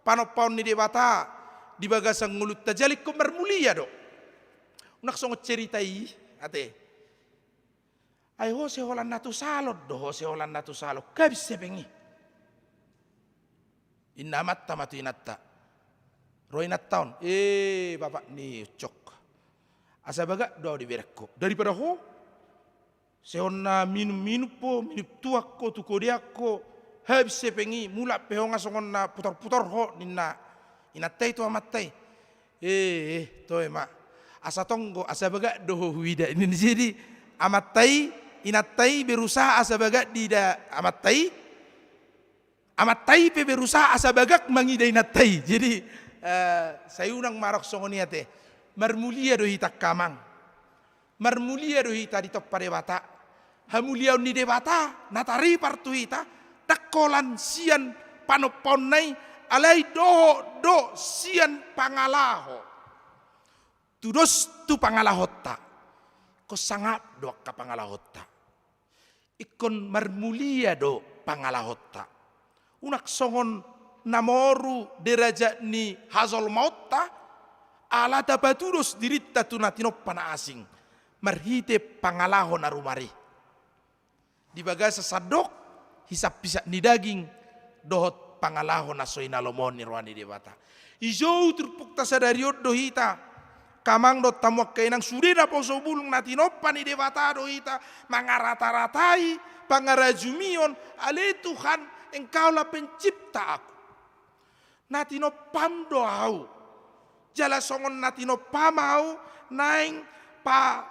panompaon ni Debata di bagasan ngolunta, jala ingkon marmulia do. Unang songon cerita i, ate. Ai ho seholan na tu salon do, ho seholan na tu salon, habis hepeng i. Ninna amanta ma tu inanta. Ro inanta on, eh, bapak ni ucok. Asa bagak do au dibereng ho. Daripada ho, seholan na minum-minum ho, minum tuak ho, tu kodean ho, habis hepeng i, mulak pe ho nga songon na putor-putor ho, ninna inanta i tu amanta i. Eh, eh, toe ma. Asa tonggo, asa bagak do ho huida. Ninna, jadi amanta i, inanta i berusaha asa bagak diida amanta i. Amanta i pe berusaha asa bagak mangida inanta i. Jadi, eh, sai unang ma ro songon i ate. Marmulia do hita angka amang. Marmulia do hita ditompa Debata. Hamuliaon ni Debata na taripar tu hita, ndang holan sian panompaonna i, alai dohot do sian pangalaho. Tudos tu pangalahonta. Ingkon sangap do angka pangalahonta. Ingkon marmulia do pangalahonta. Unang songon na moru derajat ni hajolmaonta, ala tapatudos dirinta tu na tinompa na asing, marhite pangalaho na rumar i. Di bagasan sandok, hisap-hisap ni daging, dohot pangalaho na so hinalomohon ni roha ni Debata. Dijou turpukta sadari on do hita, angka amang dohot hamu angka inang, sude naposobulung na tinompa ni Debata do hita, mangarata-ratai pangarajumion, ale Tuhan, Engkaulah pencipta aku. Na tinompam do au. Jala songon na tinompam au, naeng pa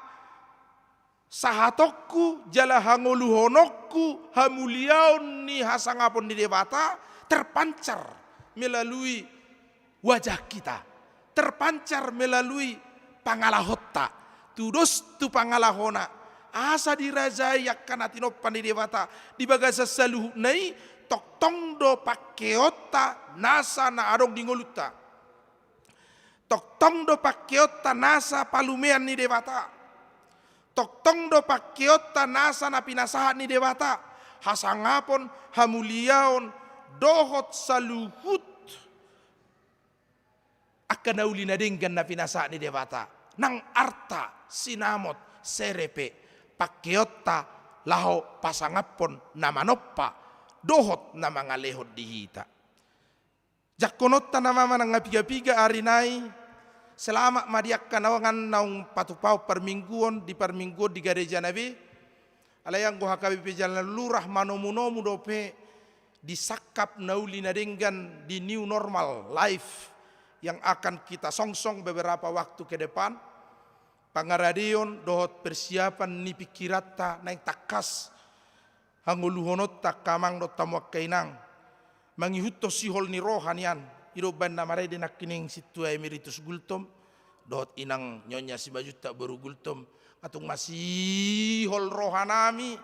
sahatonku, jala hangoluhononku, hamuliaon ni hasangapon ni Debata, terpancar melalui wajah kita, terpancar melalui pangalahonta, tudos tu pangalahona, asa dirajai angka na tinompa ni Debata, di bagasan saluhutna i, tongtong do pangkeonta nasa na adong di ngolunta. Tongtong do pangkeonta nasa palumean ni Debata. Tongtong do pangkeonta nasa na pinasahat ni Debata. Hasangapon, hamuliaon, dohot saluhut angka na uli na denggan na pinasahat ni Debata. Nang arta, sinamot, sere pe, pangkeonta laho pasangaphon na manompa, dohot na mangalehon di hita. Jangkononta nama manang na piga-piga ari nai, selamat ma di angka naung, naung patupahon parmingguon, di parmingguon di garejana be. Alai anggo H K B P Jalan Lurah manomu-nomu dope di sangkap na uli na denggan di new normal life yang akan kita songsong beberapa waktu ke depan. Pangaradeon dohot persiapan ni pingkiranta naeng tangkas hangoluhononta angka amang dohot hamu angka inang. Mangihuthon sihol ni roha nian, i do umbahen na marende nangkining Sintua Emeritus Gultom, dohot inang Nyonya Simanjuntak boru Gultom, nga tung masihol rohanami,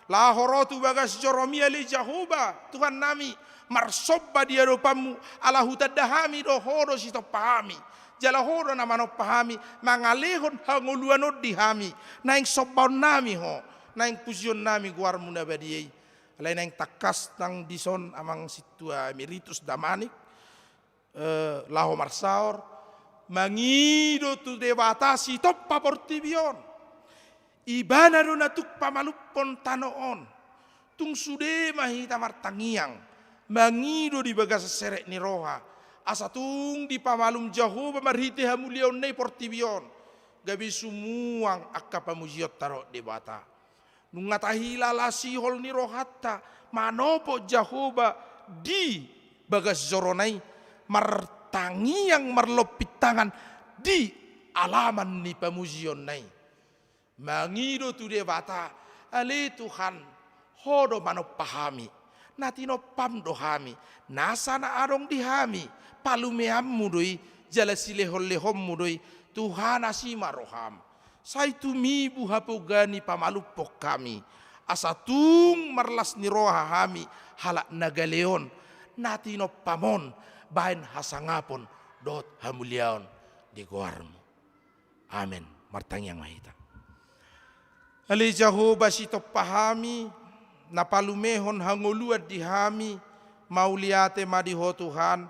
laho ro tu bagas joromi ale Jahowa, Tuhannami, marsomba di adopanmu, ala hutanda hami do, Ho do sitompa hami, jala Ho do na manompa hami, mangalehon hangoluan on di hami, naeng sombaonnami Ho, naeng pujionnami goarmu na badia i. Alai naeng tangkas nang dison amang Sintua Emeritus Damanik, eh, laho marsaor, mangido tu Debata sitompa portibi on. Ibana do na tuk pamalumhon tano on. Tung sude ma hita martangiang, mangido di bagasan serep ni roha, asa tung dipamalum Jahowa marhite hamuliaonna i portibi on, gabe sumuang angka pamujionta dohot Debata. Nunga tahilala sihol ni rohanta manopot Jahowa di bagas jorona i, martangiang marlompit tangan di alaman ni pamujionna i. Mangido tu Debata, ale Tuhan, Ho do manompa hami, na tinompam do hami, nasa na adong di hami, palumeanmu do i, jala silehon-lehonmu do i, Tuhan, asi ma roham. Sai tumibu hapoga ni pamalumhon hami, Asa tung marlas ni roha hami halak na gale on, na tinompam on, baen hasangapon dohot hamuliaon di goarmu. Amen. Martangiang ma hita. Ale Jahowa, sitompa hami, na palumehon hangoluan di hami, mauliate ma di Ho Tuhan,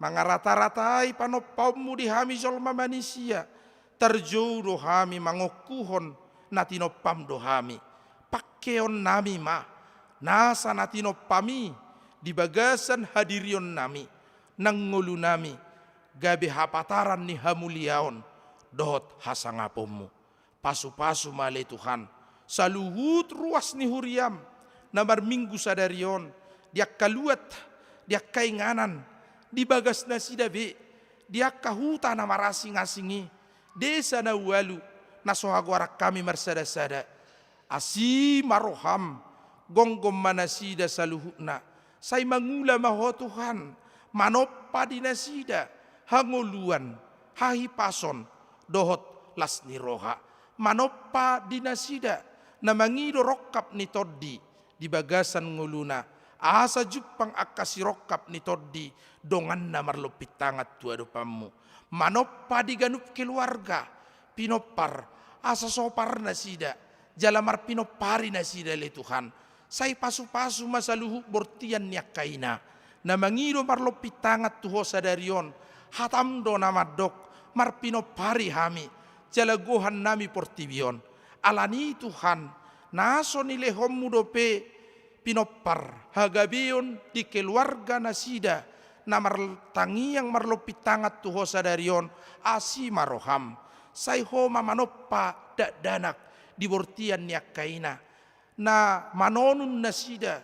mangarata-ratai panompaonmu di hami jolma manisia, tarjou do hami mangongkuhon na tinompam do hami. Pangkeonnami ma, nasa na tinompami, di bagasan hadirionnami, nang ngolunami, gabe hapataran ni hamuliaon dohot hasangaponmu. Pasu-pasu ma ale Tuhan, saluhut ruas ni huriam, na marminggu sadari on, di angka luat, di angka inganan, di bagas nasida be, di angka huta na marasing-asing i, desa na ualu, na so hagoaran hami marsada-sada. Asi ma roham, gomgom ma nasida saluhutna, sai mangula ma Ho Tuhan, manompa di nasida, hangoluan, hahipason, dohot las ni roha, manompa di nasida, na mangido rongkap ni tondi, di bagasan ngoluna, asa jumpang angka sirongkap ni tondi, donganna marlompit tangan tu adopanmu, manompa di ganup keluarga, pinompar, asa sopar nasida, jala marpinompari nasida ale Tuhan, sai pasu-pasu ma saluhut bortian ni angka ina, na mangido marlompit tangan tu Ho sadari on, hatam do na mandok, marpinompari hami, jala gohan nami portibi on, alani Tuhan, na so nilehonmu dope, pinompar, hagabeon di keluarga nasida, na martangiang marlompit tangan tu Ho sadari on, asi ma roham, sai Ho ma manompa dakdanak, di bortian ni angka ina, na manonun nasida,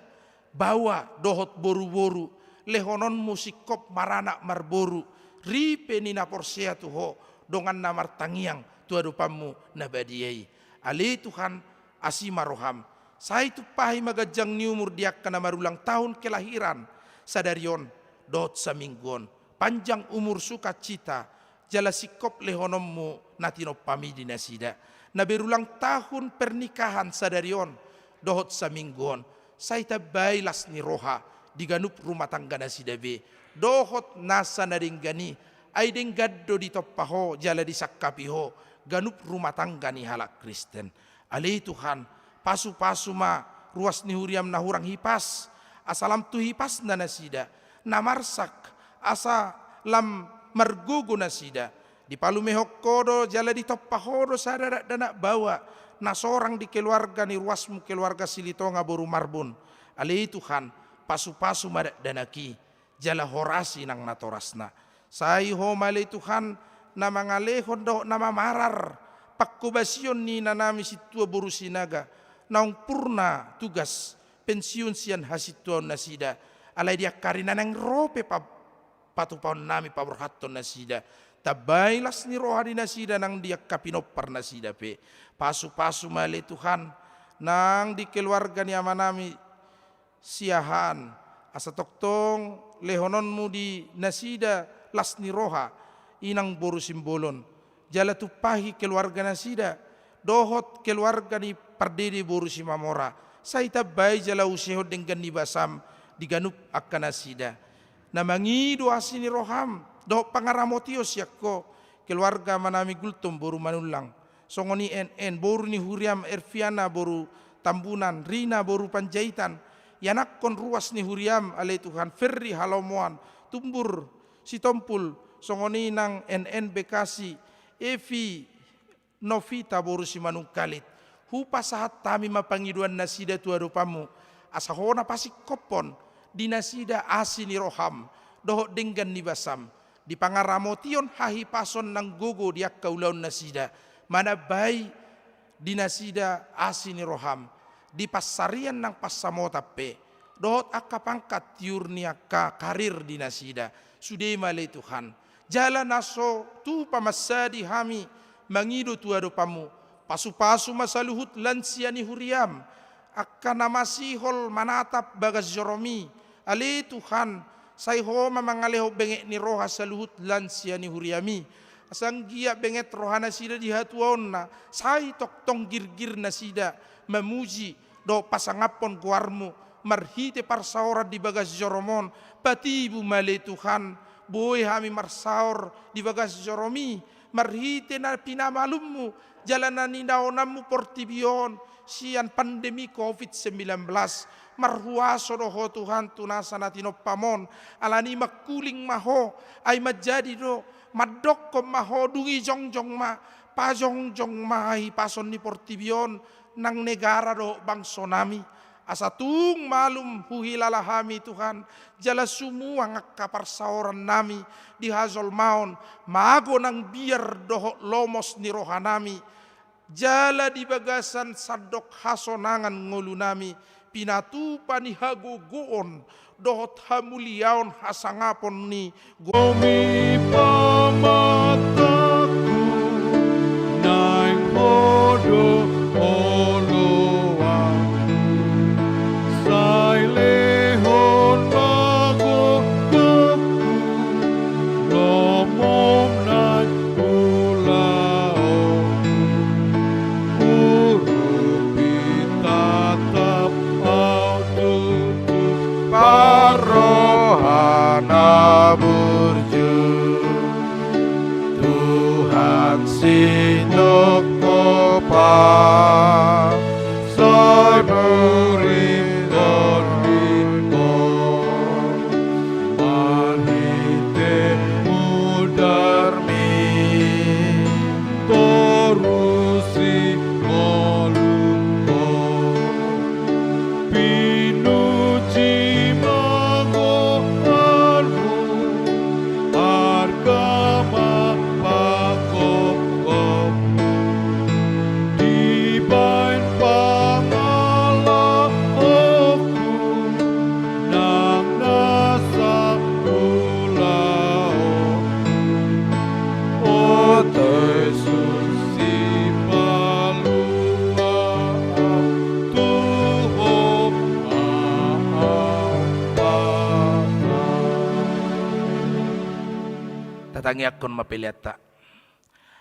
baoa dohot boru-boru, lehononmu singkop maranak marboru, ripe ni na porsea tu Ho, donganna martangiang, tu adopanmu na badia i. Ale Tuhan, asi ma roham, sai tumpahi ma ganjang ni umur di angka na marulang tahun kelahiran, sadari on, dohot saminggu on, panjang umur sukacita, jala singkop lehononmu na tinompami di nasida. Na berulang tahun pernikahan sadari on, dohot saminggu on, sai tambai las ni roha, di ganup rumah tangga nasida be, dohot nasa na denggan i, ai denggan do ditompa Ho, jala disangkapi Ho, ganup rumah tangga ni halak Kristen. Ale Tuhan, pasu-pasu ma ruas ni huriam na hurang hipas, asa lam tu hipasna nasida, na marsak, asa lam margogo nasida, dipalumehon Ho do, jala ditompa Ho do sada dakdanak baoa, na sorang di keluarga ni ruasmu keluarga Silitonga boru Marbun, ale Tuhan, pasu-pasu ma dakdanak i, jala horasi nang natorasna. Sai Ho ma ale Tuhan, na mangalehon dohot na mamarar, panghobasion ni inanami sintua boru Sinaga, naung purna tugas, pensiun sian hasintuaon nasida, alai di angka ari na naeng ro pe pa-, patupaonnami paborhathon nasida, tambai las ni roha di nasida nang di angka pinompar nasida pe, pasu-pasu ma ale Tuhan, nang di keluarga ni amanami, Siahaan, asa tongtong lehononmu di nasida las ni roha, inang boru Simbolon, jala tumpahi keluarga nasida, dohot keluarga ni pardede boru Simamora, sai tambai jala usehon denggan ni basam di ganup angka nasida. Na mangido asi ni roham, dohot pangaramotion sian Ho, keluarga amanami Gultom boru Manullang. Songon i N N, boru ni huriam Erviana boru Tambunan, Rina boru Panjaitan, ianakhon ruas ni huriam, ale Tuhan, Ferry Halomoan, Tumbur Sitompul, songon i nang N N Bekasi, Evi Novita boru Simanungkalit. Hupasahat hami ma pangidoan nasida tu adopanmu, asa Ho na pasingkophon di nasida asi ni roham, dohot denggan ni basam, di pangaramotion hahipason nang gogo di angka ulaon nasida, manambai di nasida asi ni roham, di pansarian nang pansamotan pe, dohot angka pangkat tiur ni angka karir di nasida, sude ma ale Tuhan. Jala na so tupa mansadi hami mangido tu adopanmu, pasu-pasu ma saluhut lansia ni huriam, angka na masihol manatap bagas joromi, ale Tuhan, sai Ho ma mangalehon benget ni roha saluhut lansia ni huriami, asa anggiat benget roha nasida di hatuaonna, sai tongtong girgir nasida, mamuji, dohot pasangaphon goarmu, marhite parsaoran di bagas joroMon, patibu ma ale Tuhan, boi hami marsaor di bagas joroMi, marhite na pinamalumMu, jala na ninaonanMu portibi on, sian pandemi covid sembilan belas, marhuaso do Ho Tuhan tu nasa na tinompaMon, alani mangkuling ma Ho, ai manjadi do, mandokkon ma Ho, dung i jongjong ma, pajongjong ma hipason ni portibi on, nang negara dohot bangsonami. Asa tung malum huhilala hami Tuhan, jala sumuang angka parsaorannami di hajolmaon, mago nang biar dohot lomos ni rohanami, jala di bagasan sandok hasonangan ngolunami, pinatupa ni hagogoon dohot hamuliaon hasangapon ni Ho ma pamatangku, naeng Ho do oloanku, sai lehon ma gogongku, lomom naeng ulaonku, urupi tatap au tutu, parroha na burju. Tuhan sitongkopan, sai muringot ringkot, marhite mudarMi, torusi ngolungkon. Pinuji ma goarMu, arga ma pangkongkongMu, dibahen pangalahoku, nang nasa ulaonku, otoison sipaluaon tu Ho ma Amanta. Tatangiangkon ma peleanta.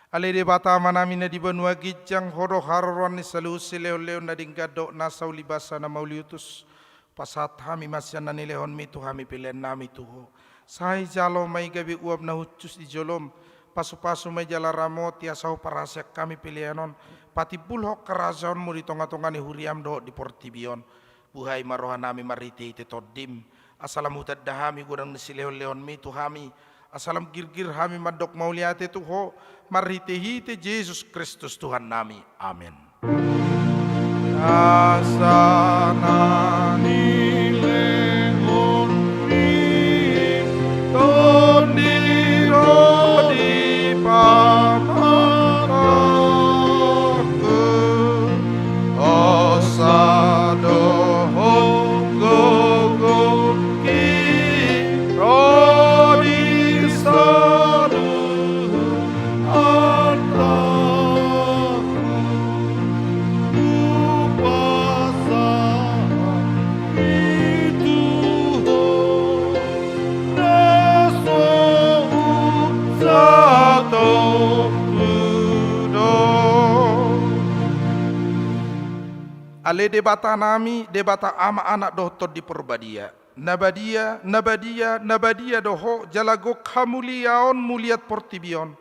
Ale Debata Amanami na di banua ginjang, Ho do haroroan ni saluhut silehonlehon na denggan dohot nasa uli basa na mauliutus. Pasahat hami ma sian na nilehonMi tu hami peleannami tu Ho. Sai jalo ma i gabe uap na hushus di jolom, pasupasu ma i jala ramoti, asa huparhaseang hami pelean on patimbulhon harajaonMu di tongatonga ni huriaM dohot di portibi on. Buhai ma rohanami marhitehite TondiM, asa lam hutanda hami godang ni silehonlehonMi tu hami, asa lam girgir hami mandok mauliate tu Ho, marhitehite Jesus Kristus Tuhannami. Amen. Asa na nilehon ni Tondi ro di pamatangku, hosa dohot gogongki ro di saluhut artangku, hupasahat i tu Ho na so hunsatongku do. Ale Debatanami, Debata Ama, Anak dohot Tondi Parbadia, na badia, na badia, na badia do Ho, jala gok hamuliaonMu liat portibi on.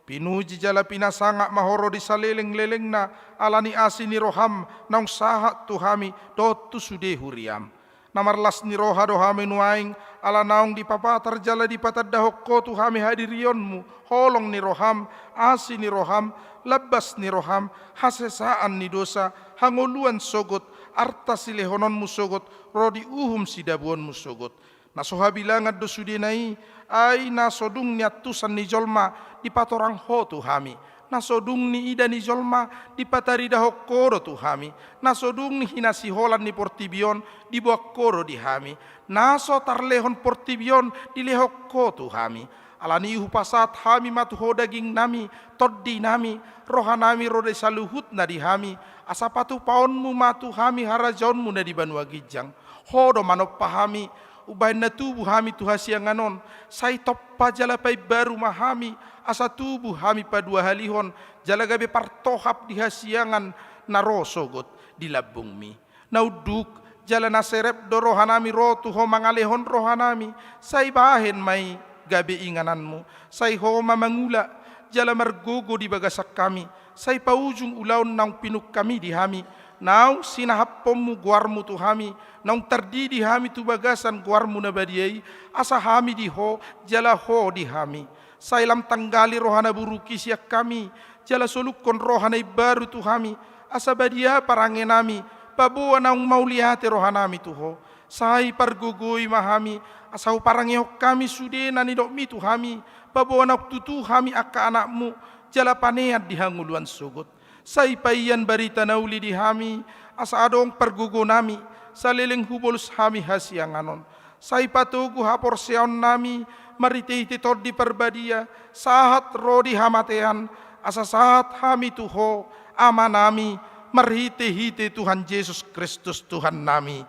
Pinuji jala pinasangap ma Ho ro di salelenglelengna, ala ni asi ni rohaM naung sahat tu hami dohot tu sude huriaM. Na marlas ni roha do hami nuaeng, ala naung dipapatar jala dipatandahon Ho tu hami hadirionMu, holong ni rohaM, asi ni rohaM, lambas ni rohaM, hasesaan ni dosa, hangoluan sogot, arta silehononMu sogot, ro di uhum sidabuonMu sogot. Na so habilangan do sudena i, ai na so dung niantusan ni jolma dipatorang Ho tu hami. Na so dung niida ni jolma dipataridahon Ho do tu hami. Na so dung nihinasiholan ni portibi on diboan Ho do di hami. Na so tarlehon portibi on dilehon Ho tu hami. Ala ni i hupasahat hami ma tu Ho dagingnami, tondinami, rohanami ro di saluhutna di hami, asa patupaonMu ma tu hami harajaonMu na di banua ginjang. Ho do manompa hami, umbahen na tubu hami tu hasiangan on, sai tompa jala paimbaru ma hami, asa tubu hami paduahalihon, jala gabe partohap di hasiangan na ro sogot di lambungMi. Na unduk jala na serep do rohanami ro tu Ho mangalehon rohanami, sai bahen ma i gabe ingananMu. Sai Ho ma mangula jala margogo di bagasan hami, sai paujung ulaon naung pinungkam i di hami, naung sinahaphonMu goarMu tu hami, naung tardidi hami tu bagasan goarMu na badia i, asa hami di Ho, jala Ho di hami. Sai lam tanggali roha na buruk i sian hami, jala solukhon roha na imbaru tu hami, asa badia parangenami, paboa naung mauliate rohanami tu Ho. Sai pargogoi ma hami, asa huparangehon hami sude na nidokMi tu hami, paboa naung tutu hami angka anakMu, jala panean di hangoluan sogot. Sai paian barita na uli di hami, asa adong pargogonami, saleleng hubolus hami hasiangan on. Sai patogu haporseaonnami, marhitehite Tondi Parbadia, sahat ro di hamatean, asa sahat hami tu Ho, Amanami, marhitehite Tuhan Jesus Kristus Tuhannami.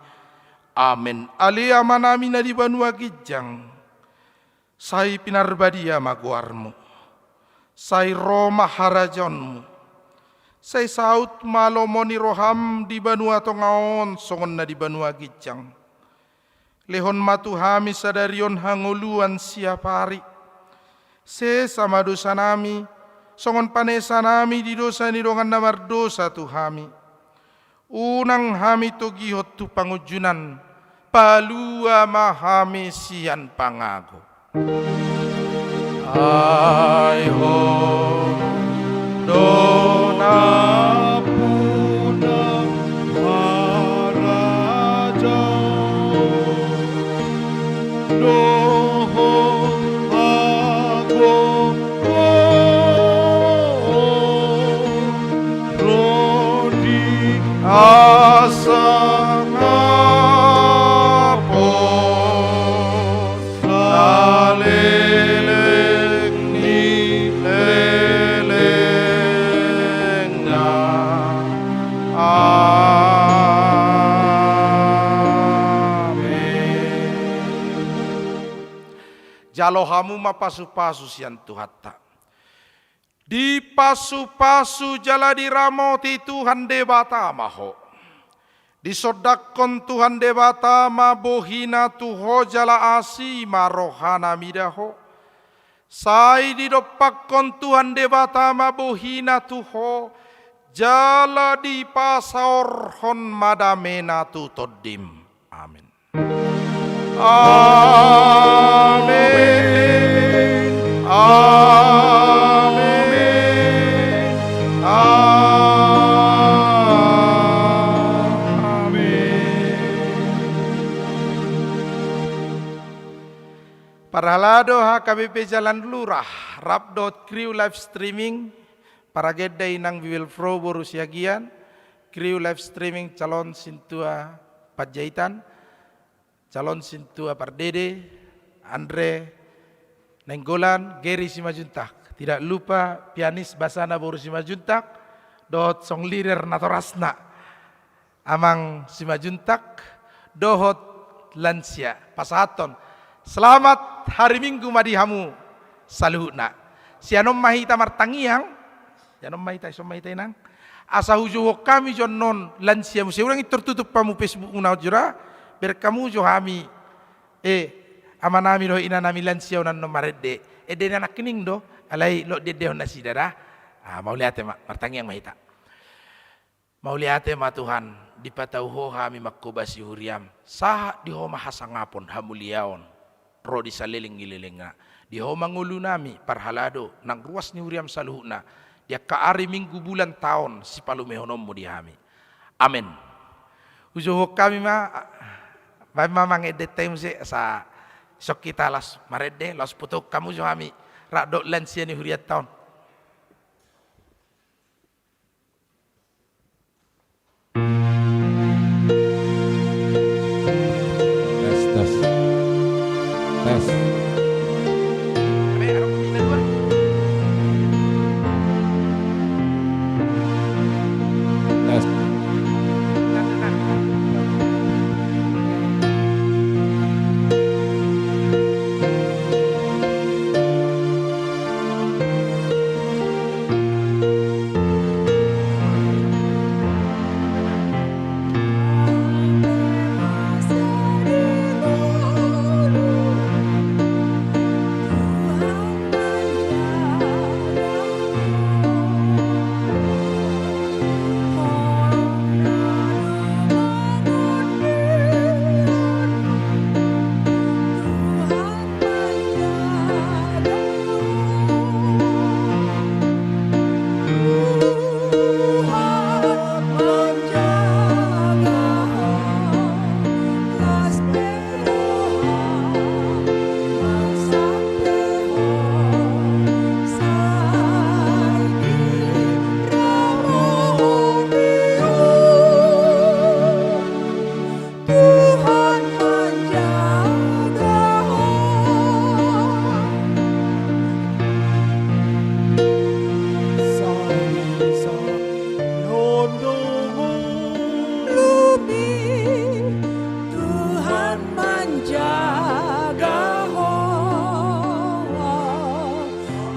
Amen. Ale Amanami na di banua ginjang, sai pinarbadia ma goarMu. Sai ro ma harajaonMu. Sai saut ma lomo ni rohaM di banua tonga on songon na di banua ginjang. Lehon ma tu hami sadari on hangoluan siapari. Sesa ma dosanami, songon panesanami di dosa ni dongan na mardosa tu hami. Unang hami togihon tu pangunjunan, palua ma hami sian pangago. Ai Ho do nampuna harajaon dohot hagogoon ro di hasangapon saleleng ni lelengna. Amen. Jalo hamu ma pasupasu sian Tuhanta. Dipasupasu jala diramoti Tuhan Debata ma ho. Disondangkon Tuhan Debata ma bohina tu ho jala asi ma rohana mida ho. Sai didompakkon Tuhan Debata ma bohina tu ho, jala dipasaorhon ma damena tu tondim. Amen. Amen. Amen. Amen. Parhalado H K B P Jalan Lurah, rap dohot Crew Live Streaming, Paragenda Inang Bibelvrouw boru Siagian, Crew Live Streaming calon sintua Panjaitan, calon sintua Pardede, Andre Nainggolan, Geri Simanjuntak. Tidak lupa pianis basana boru Simanjuntak, dohot song leader natorasna, Amang Simanjuntak, dohot lansia. Pasahathon selamat hari Minggu ma di hamu saluhutna. Sian on ma hita martangiang, sian on ma hita, ison ma hita inang. Asa hujouhon hami jo annon lansia muse, unang intor tutup hamu Facebook muna on jo da, bereng hamu jo hami, eh, amanami dohot inanami lansia on annon marende. Ende ni anak hining do, alai lot diendehon nasida da. Ah, mauliate ma, martangiang ma hita. Mauliate ma Tuhan, dipatau Ho hami manghobasi huriaM, sahat di Ho ma hasangapon, hamuliaon, ro di saleleng ni lelengna. Di Ho ma ngolunami, parhalado, nang ruas ni huriaM saluhutna, di angka ari, minggu, bulan, taon, sipalumehononMu di hami. Amen. Hujouhon hami ma, baen ma amang endenta i muse, asa ison hita laos marende, laos patuduhon hamu jo hami, rap dohot lansia ni hurianta on. Tes, tes. Tes. Tes.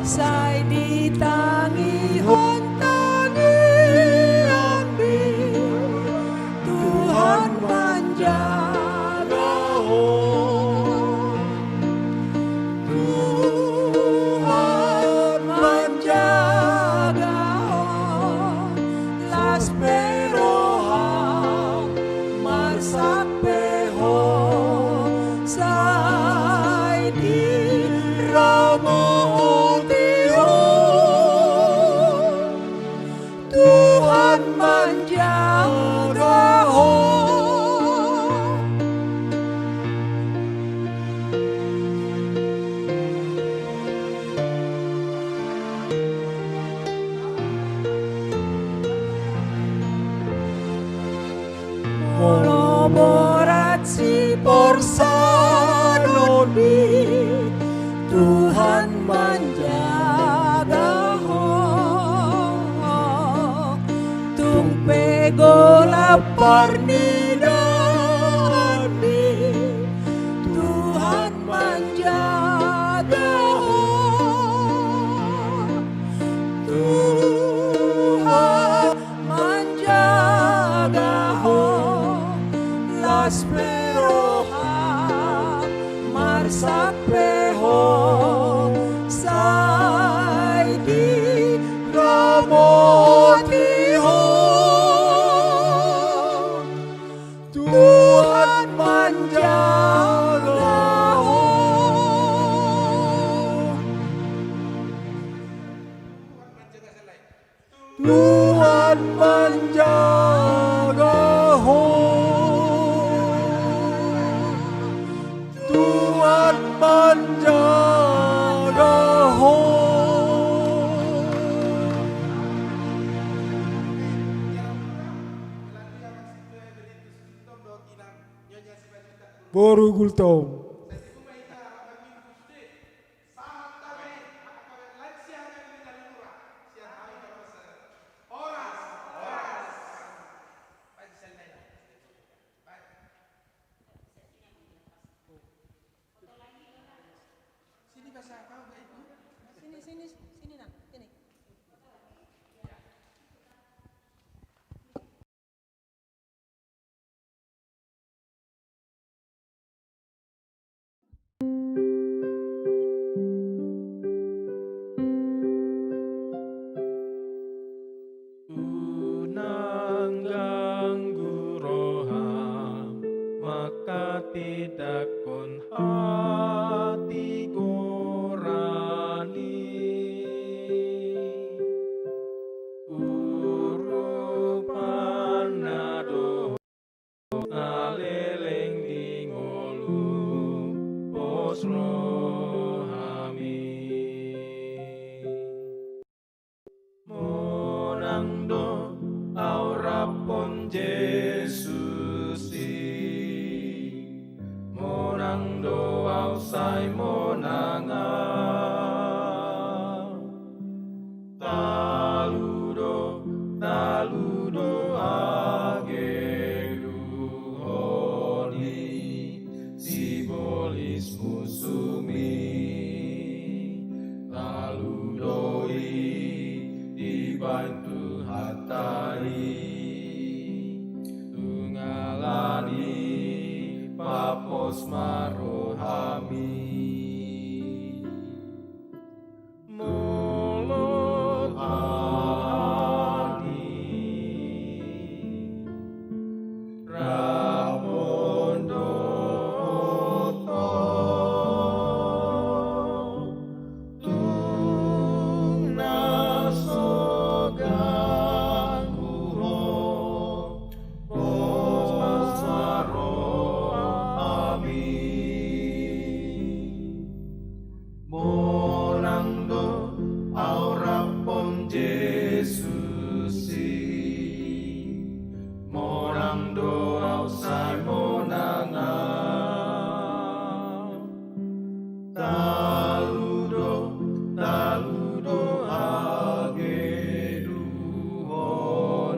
Sai ditangihon tangiangmi, Tuhan manjaga ho. Tuhan manjaga ho, las pe roham marsak pe ho, sai diramoti ho. Tuhan manjaga ho. Molo borat siporsanonmi, Tuhan manjaga ho. Tung pe golap parnidaanmi, Tuhan manjaga ho. Tuhan manjaga ho, las pe roham marsak pe ho, sai diramoti ho. Tuhan manjaga ho. Tuhan manjaga ho. Tuhan manjaga ho. Boru Gultom. Unang ganggu roham, manghatindanghon hatigoran i. Urupan na dohot na leleng di ngolu, pos roham i. Monang do au raphon Jesus i, monang do au sai monang au. Talu do, talu do hageduhon i, sibolis musum i. Talu do i dibahen Tuhanta i, tung ala ni i papos ma roham i. Molo hami raphon dohot ho, tung na so ganggu ho, pos ma roham i. Monang do au raphon Jesus i, monang do au sai monang au. Talu do, talu do hageduhon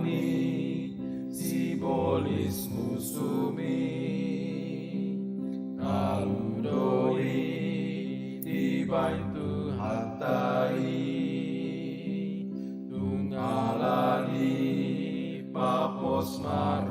i, sibolis musum i. Talu do i dibahen Tuhanta Dung ala ni pos ma